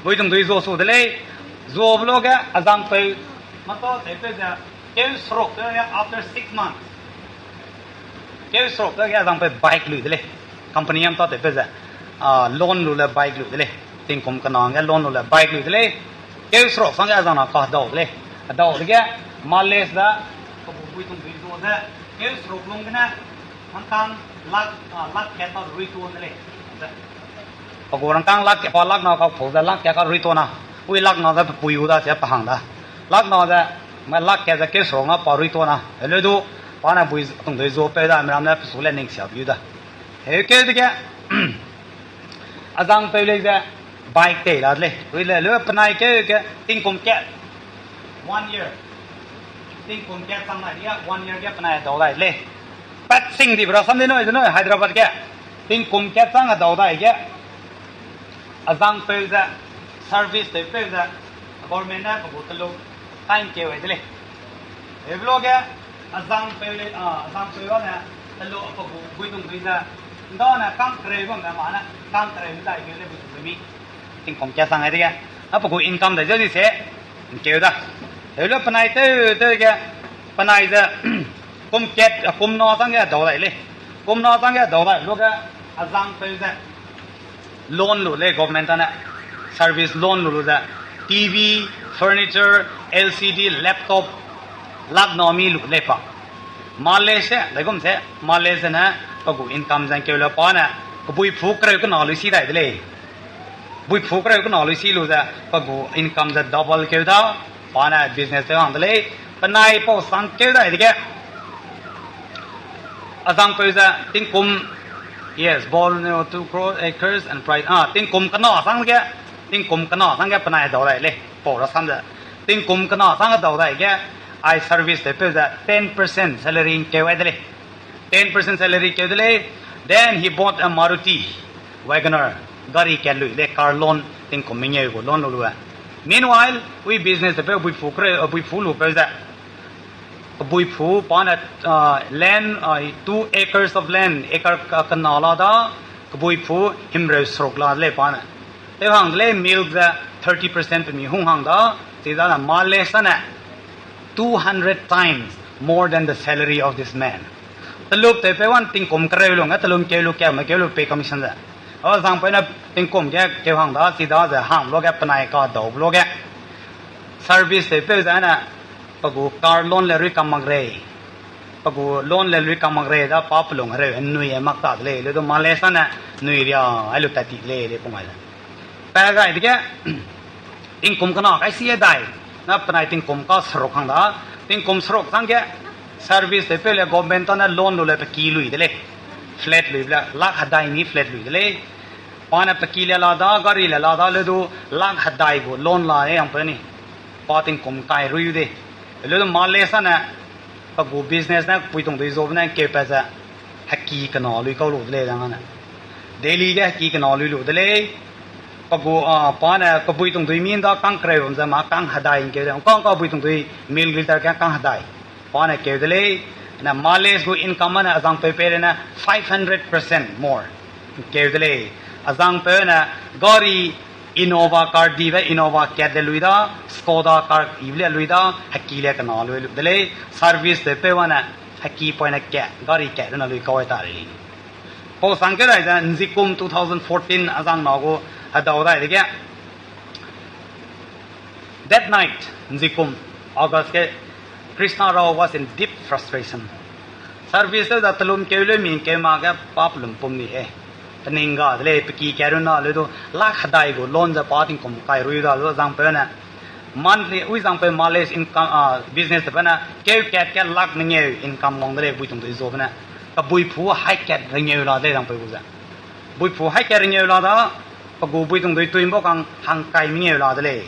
Bui tungdui zuasu de lei. Zuabe lu ge azangpeu. Mata teipeu ze. Keu seruk de after six months. Keu seruk de ge azangpeu bike lui de lei. Company am ta teipeu ze. Ah, loan lu le bike lui de lei. Tingkum kena ge loan lu le bike lui de lei. Keu seruk sang ge azang na ka hedau de lei. Hedau dege, Malesh da, kabu bui tungdui zua ze. Keu seruk lung gene, rangkâng lak, ah, lak kat ta rui tuan de lei. Ze. Pagu rangkâng lak kat pa lak na ka pau ze lak kat ka rui tuan na. Ui lak na ze pepui u da ze pehang da. Lak na ze, ma lak kat ze keu seruk na pa rui tuan na. Heleu du, pa ne bui tungdui zuapeu da, miram ne pesu le ning sia biu da. Heu keu dege, azangpeu lei ze bike tei la de lei. Rui le, leu penai keu ge tingkum kat. One year. Tingkum kat chang nai de ge, one year ge penai dau dai de lei. Pat sing dibe rasam de nui, de nui, Hyderabad ge. Tingkum kat chang dau dai ge. Azangpeu ze, service tewpeu ze, government ne pe gu teluk, time keu ai de lei. Hebe lu ge, azangpeu lei, ah, azangpeu ba ne, teluk pe gu bui tungdui ze, nda ne kang kereu bam ne ma ne, kang kereu dai keu lei bui tungdui mi. Tingkum kat chang ai dege, a pe gu income dai ze di se, nkeu da. Heu lu penai tew, tew ge, penai ze, kum kat, ah, kum na chang ge dau dai lei. Kum na chang ge dau dai lu ge, azangpeu ze, loan lu lei government tane, service loan lu lu ze, T V, furniture, L C D, laptop, lak na mi lu lei pa. Malesh se, daigum se, Malesh ze ne, pe gu income ze nkeu le pa ne, kebui phu kereu kena lui si dai de lei. Bui phu kereu kena lui si lu ze, pe gu income ze double keu da, pa ne business tew hang de lei, penai pau sang keu dai dege. Azangpeu ze tingkum, yes, born two crore acres and pride, ah, tingkum kena sang ge, tingkum kena sang ge penai dau dai lei, pau rasam ze. Tingkum kena sang dau dai ge, ai service tewpeu ze ten percent salary keu ai de lei. Ten percent salary keu de lei. Then he bought a Maruti Wagoner. Gari kat lui lei, car loan tingkum mengeu gu loan lu lu e. Meanwhile, ui business tewpeu bui phu kereu, bui phu lupeu ze. Kebuiphu pa ne, uh, land, uh, two acres of land, acre ka-, kena la da, kebuiphu himreu seruk la de lei pa ne. Tew hang de lei milk ze thirty percent pe mi hung hang da, chidane male sane two hundred times more than the salary of this man. Telup tewpeu wan tingkum kereu lung, eh, telum keu lu keu, me keu lu pay commission ze. A zangpeu ne tingkum ge keu hang da, chidaze hang lu ge penai ka dau lu ge. Service tewpeu ze ne, pe gu car loan le rui kam mak rei. Pe gu loan le rui kam mak rei da pa pelung hereu, nui e mak ta de lei, le du male sane, nui ria, ai lu tat ti de lei, le pung ai le. Pa gai dege, tingkum kena kai si e dai, na penai tingkum ka seruk hang da, tingkum seruk chang ge, service tewpeu le government ta ne loan lu le pe ki lui de lei, flat lui le, lakh hedai ni flat lui de lei, pa ne pe ki le la da, gari le la da, le du lakh hedai gu loan la e hang pe ni, pa tingkum kai rui de, le du male sane, pe gu business ne pui tungdui zobe ne keu pa ze, heki kena lui kau lu de lei dang ane. Delhi ge heki kena lui lu de lei. Pe gu, ah, pa ne pe bui tungdui mi nda kang kereu bam ze ma kang hedai keu de. Kang ka bui tungdui mil liter ge kang hedai. Pa ne keu de lei. Ne male gu income ne azangpeu pei le ne five hundred percent more keu de lei. Azangpeu ne gari Innova car dibe Innova kat de lui da, Skoda car ibe le lui da, heki le kena lui lu de lei, service tewpeu wane, heki poine kat, gari kat runa lui kau ai ta lei. Pau sangkeu dai ze, nzikum two thousand fourteen azang na gu hedau dai dege. That night, nzikum, August ge, Krishna Rao was in deep frustration. Service tew da telum keu leu mi keu ma ge pa pelum pum ni e. Pening ga de lei, pe ki kat runa leu du, lakh hedai gu loan ze pa tingkum kai rui da du, zangpeu ne. Monthly, ui zangpeu male income, ah, business tew pa ne, keu kat ge lakh mengeu income wang de lei, bui tungdui zobe ne. Pe buiphu hai kat rengeu la de lei zangpeu gu ze. Buiphu hai kat rengeu la da, pe gu bui tungdui tui mbau kang hangkai mengeu la de lei.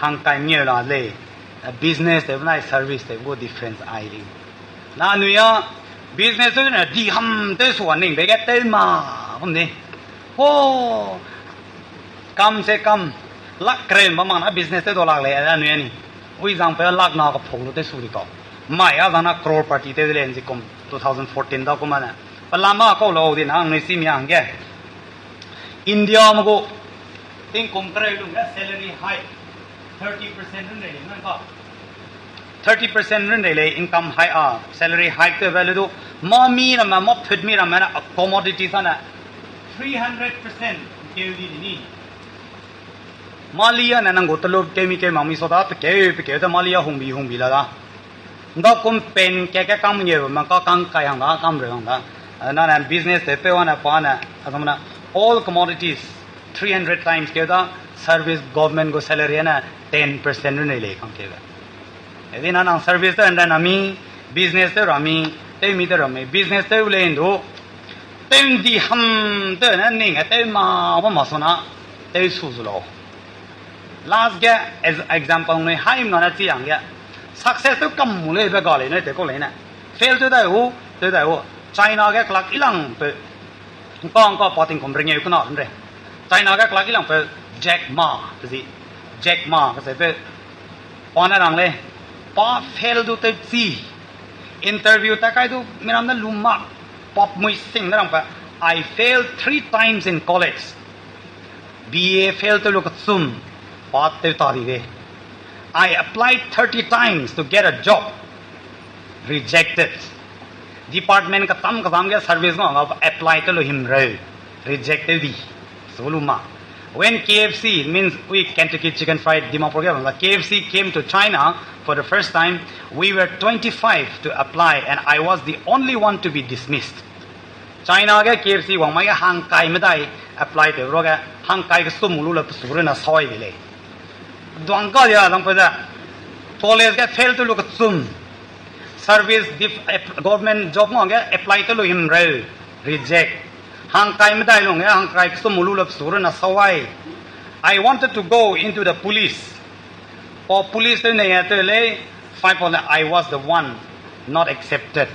Hangkai mengeu la de lei. Business tew benai service tew gu difference ai lei. Na anui a business tew ne di ham tew sua ning be ge tew ma bam de. Ho, kam se kam, lakh kereu bam ma na business tew dau lak lei, anui a ni. Ui zangpeu lakh na kaphung lu tew su di kau. Mai a zang na crorepati tew de lei nzikum two thousand fourteen da kum a ne. Pelama kau lau di na anui si mi hangge. India me gu, tingkum kereu lung ge salary hike, thirty percent run rei lei nang ka. Thirty percent run rei lei income hike a, salary hike tewbe le du, mâ mi ramme, mâ phut mi ramme ne, a commodities a ne, three hundred percent keu di di ni. Mali a ne nang gu telum keu mi keu mak mi sa da, pe keu, pe keu te Mali a hungbi, hungbi la da. Nda kum pen ke ke kam ngeu ma ka kang kai hang da, kam reu hang da. A, na ne business tew peu a ne pa ne, a, kam na, all commodities, three hundred times keu da, service government gu salary a ne ten percent run rei lei kang keu be. Edi na nang service tew nda na mi, business tew ra mi, tew mi tew ra mi, business tew lei ndu, tew ndi ham tew ne ning e tew ma, ba ma su na, tew su zu lau. Last ge, as example nui haimna ne chi hangge, success tew kam mu leibe ga lei ne tew kau lei ne. Fail tew dai hu, tew dai hu. China ge kelak ilangpeu, ngka ngka pa tingkum rengeu kena run rei. China ge kelak ilangpeu Jack Ma, pe zi. Jack Ma, kaseupeu. Pa ne rang lei, pa fail du tew chi. Interview ta kai du miram ne lu ma. Pa mui sing ne rangpeu, I failed three times in college. B A fail tew lu kechum, pa tew ta di de. I applied thirty times to get a job. Rejected. Department kecham kecham ge service ngau ga apply tew lu himreu. Reject tew di. Su lu ma. When K F C, means we Kentucky Chicken Fried Dimapur ge bam da, K F C came to China for the first time, we were twenty-five to apply and I was the only one to be dismissed. China ge K F C wang mai ge hangkai medai apply tew ruage hangkai kesum lu le pesu runa soi de lei. Duang ka dia dang pe ze college ge fail tew lu kechum. Service dif-, ap-, government job ngau ge apply tew lu himreu, reject. Hangkai medai lung ge hangkai kesum lu le pesu runa soi. I wanted to go into the police. Pa police tew nei tew lei, five of them, I was the one not accepted.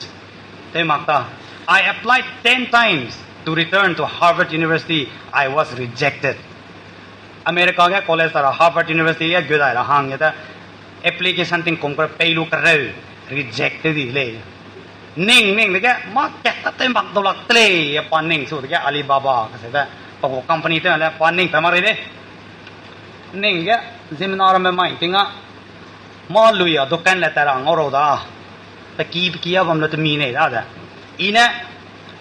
Tew mak ta. I applied ten times to return to Harvard University. I was rejected. America ge college ta ra Harvard University ge gu dai ra hangge ta. application tingkum kereu pei lu kereu reject tew di de lei. Ning ning dege, mâ kat ta tew mak dau lak de lei, pa ning su dege Alibaba kaseube, pa gu company tew le pa ning pa mak rei de. Ning ge, ziemmena ramme mai ting a, mâ lui a dukan le tat ra ngau rau da. Pe ki, pe ki a bam le temi nei da de. I ne,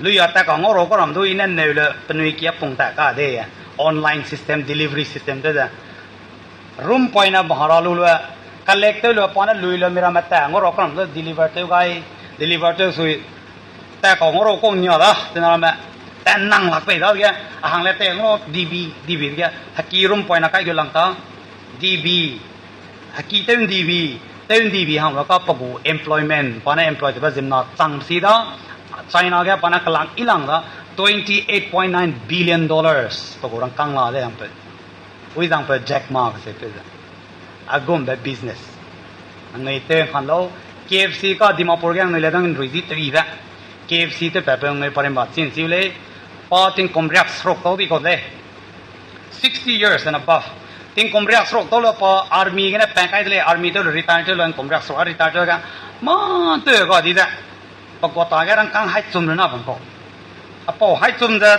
lui a tat ka ngau rau ka ram du, i ne neu le penui ki a pung tat ka de. Online system, delivery system tew ze. Room poine bahara lu lua, collect tew lua pa ne lui lua miramme tat ngau rau ka ram du deliver tew gai, deliver tew sui, tat ka ngau rau kau nia da, tena ramme, tat nang lak pei da ge, a hang le tat ngau rau dibi, dibi ge, heki room poine kai gu lang ta, dibi, heki tew ndibi, tew ndibi hang lua ka pe gu employment, pa ne employ tewbe ziemmena chang si da, China ge pa ne kelak i lang da, twenty eight point nine billion dollars, pe gu rangkâng la de hangpeu. Ui zangpeu Jack Ma kaseupeu ze. A gumbe business. Anui tew kan lau, K F C ka Dimapur ge anui le dang nrui zi teibe. K F C tewpatpeu anui parimba chin chiu lei, pa tingkum riak seruk tau di kau lei. Sixty years and above. Tingkum riak seruk tau le pa army gene pa kai de lei, army tew le retire tew le tingkum riak seruk a retire tew ga. Mâ tew ga di ze. Pa kuata ge rangkâng haichum rena bam kau. Apau haichum ze,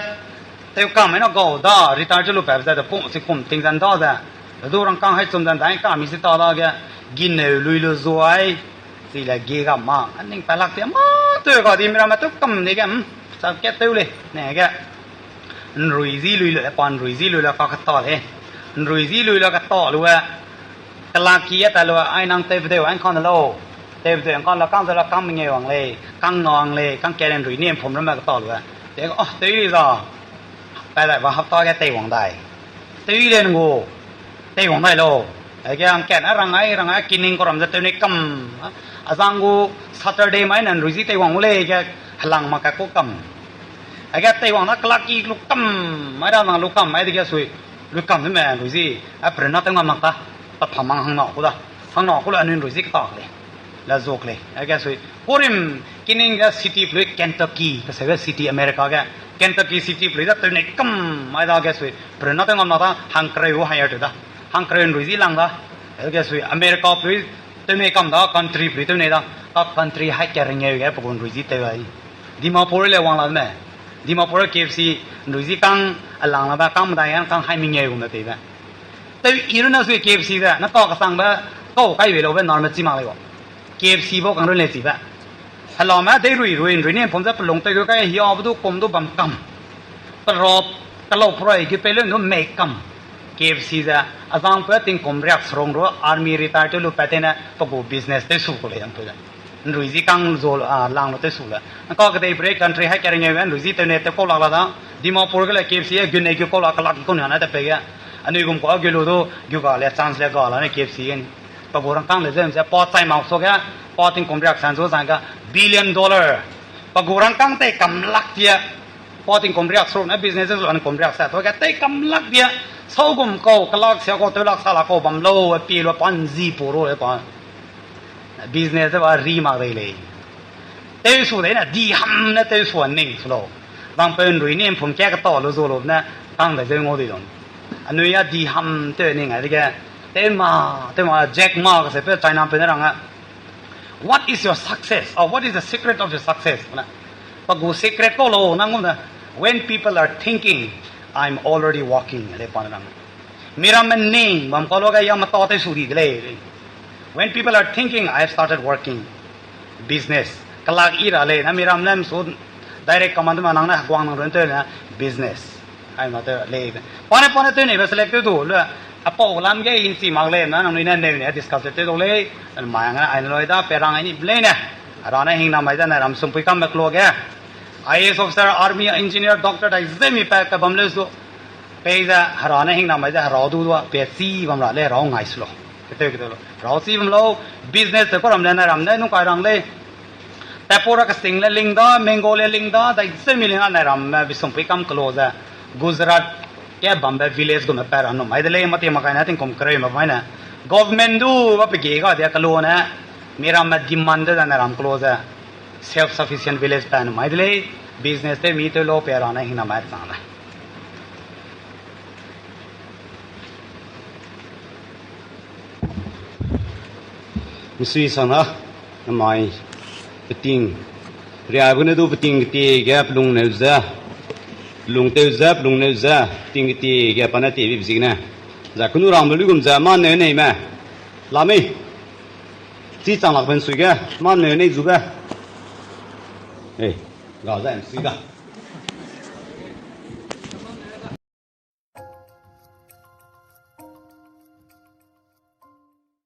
tew kam mai na gau da, retire tew lu pat ze de pung si kum ting zan da ze. Hedu rangkâng haichum zan dai ka mi si ta dage, gineu lui lu zuai, chi le gi ga ma, a ning pa lak ti mâ tew ga di miramme tew kam di ge, m, sa kat tew lei, ne ge. Nrui zi lui le, pa nrui zi lui le ka kata lei. Nrui zi lui le kata lu e, kelak ki a ta lu e, ai nang tewbedeu, ai nkan lau. Tewbedeu nkan la kang ze la kang mengeu wang lei, kang nang lei, kang kat nrui ni mpum ramme kata lu e. Te, oh, tew li za. Pai dai ba hapta ge teiwang dai. Tew le ngu. Teiwang dai lau. Aige hangkat a rang ai, rang ai kining kau ram ze tew nei kam. A zang gu Saturday mai ne nrui zi teiwang gu lei ge helang mak ka kau kam. Aige teiwang da kelak ki lu kam, mai da nang lu kam, mai dege sui, lu kam de me nrui zi, a prena tew ngam mak ta, pa phamang hangna ku da, hangna ku le anui nrui zi kata lei, la zuk lei, aige sui, kurim, kining ge city plui Kentucky, kaseube city America ge, Kentucky city plui da tew nei kam, mai dage sui, prena tew ngam mak ta, hangkereu hire tew da, hangkereu nrui zi lang da, aige sui, America plui, tew nei kam da, country plui tew nei da, ka country hai kerengeu ge pe gu nrui zi tew ai. Dimapur le wang la me. Dimapur K F C nrui zi kang alang la da kang medai kang hai mengeu gu me peibe. Tew i runa sui K F C ze, na ka kesangbe, kau kai bei laube nar me chi mak lei wa. K F C bau kang run lei chibe. Helame dei rui rui nrui ni mpum ze pelung tew gu kai hiabe du kum du bam kam. Perop, kelau peroi ge pei leu du mei kam. K F C ze, azangpeu tingkum riak serung ru army retire tew lu pat tene pe gu business tew su ku lei zangpeu ze. Nrui zi kang zu, a, lang lu tew su le. Nka kedei pere country hai kerengeu ge nrui zi tew ne tew kau lak la da. Dimapur ge le K F C e gun ne gu kau la kelak ki kau niane te pei ge. Anui gum kau gu lu du, gu ga le chance le ga la ne K F C ge. Pe gu rangkâng le ze, ze pa chai mak su ge, pa tingkum riak san zu zang ge, billion dollar. Pe gu rangkâng tei kam lak tie. Pa tingkum riak seruk ne business zu tingkum riak sa, tu ge tei kam lak tie. Sau gum kau, kelak sia kau, tew lak sa la kau, bam lau, e pi lu pa nzi pu ru le pa. Business ze ba ri mak dei lei. Tew su dei na, di ham ne tew su a ning su lau. Zangpeu nrui ni mpum kia keta lu zu lu ne, kang de zeu ngau di dong. Anui a di ham tew ning ai dege, tew ma, tew ma, Jack Ma kaseupeu China peu ne rang a. What is your success? Or what is the secret of your success? Na, pa gu secret kau lau, nang gum na, when people are thinking, I'm already walking, le pa ne rang. Miramme ning bam kau lu ge ya meta tew su di de lei. When people are thinking, I have started working. Business. Kelak i ra lei, na miram lem su direct command ma nang ne heguang nang run tew ne business. Ai ma tew lei. Pa ne, pa ne tew neibe select tew du, lu, apau lam ge inchi mak lei, na nangnui ne neu ne discuss tew dau lei, ma yang ne ai ne loi da, pe rang ai ni lei ne. Hera ne hingnam mai ze nai ram sumpui kam me klo ge. I A S officer, army, engineer, doctor, dai zemi pa ka bam leu su. Peize Hera ne hingnam mai ze Hera du du a, pe chi bam ra lei Hera ngai su lau. Ketew ketew lau. Hera chi bam lau, business te kau ram le nai ram ne nung kai rang lei. Tapora kesing le ling da, mango le ling da, dai zemi ling a nai ram me bisumpui kam kelo ze. Gujarat ge bambe village gume pat ra nu mai de lei, mati makai ne tingkum kereu me mai ne. Government du ba pe ge ga dia kelo ne, miramme demand de nai ram kelo ze. Self sufficient village pat nu mai de lei, business tew mi tew lau pe Hera ne hingnam mai chang le. Misui sana, namai, peting, riabe ne du peting ketie ge pelung neu ze, pelung tew ze, pelung neu ze, peting ketie ge pa ne tewbe ziegene. Zai kenu rangbe luigum ze mâ neu neime. La mei. Chi chang lakbe nsui ge, mâ neu nei zube. Ei, ga zai nsui ga.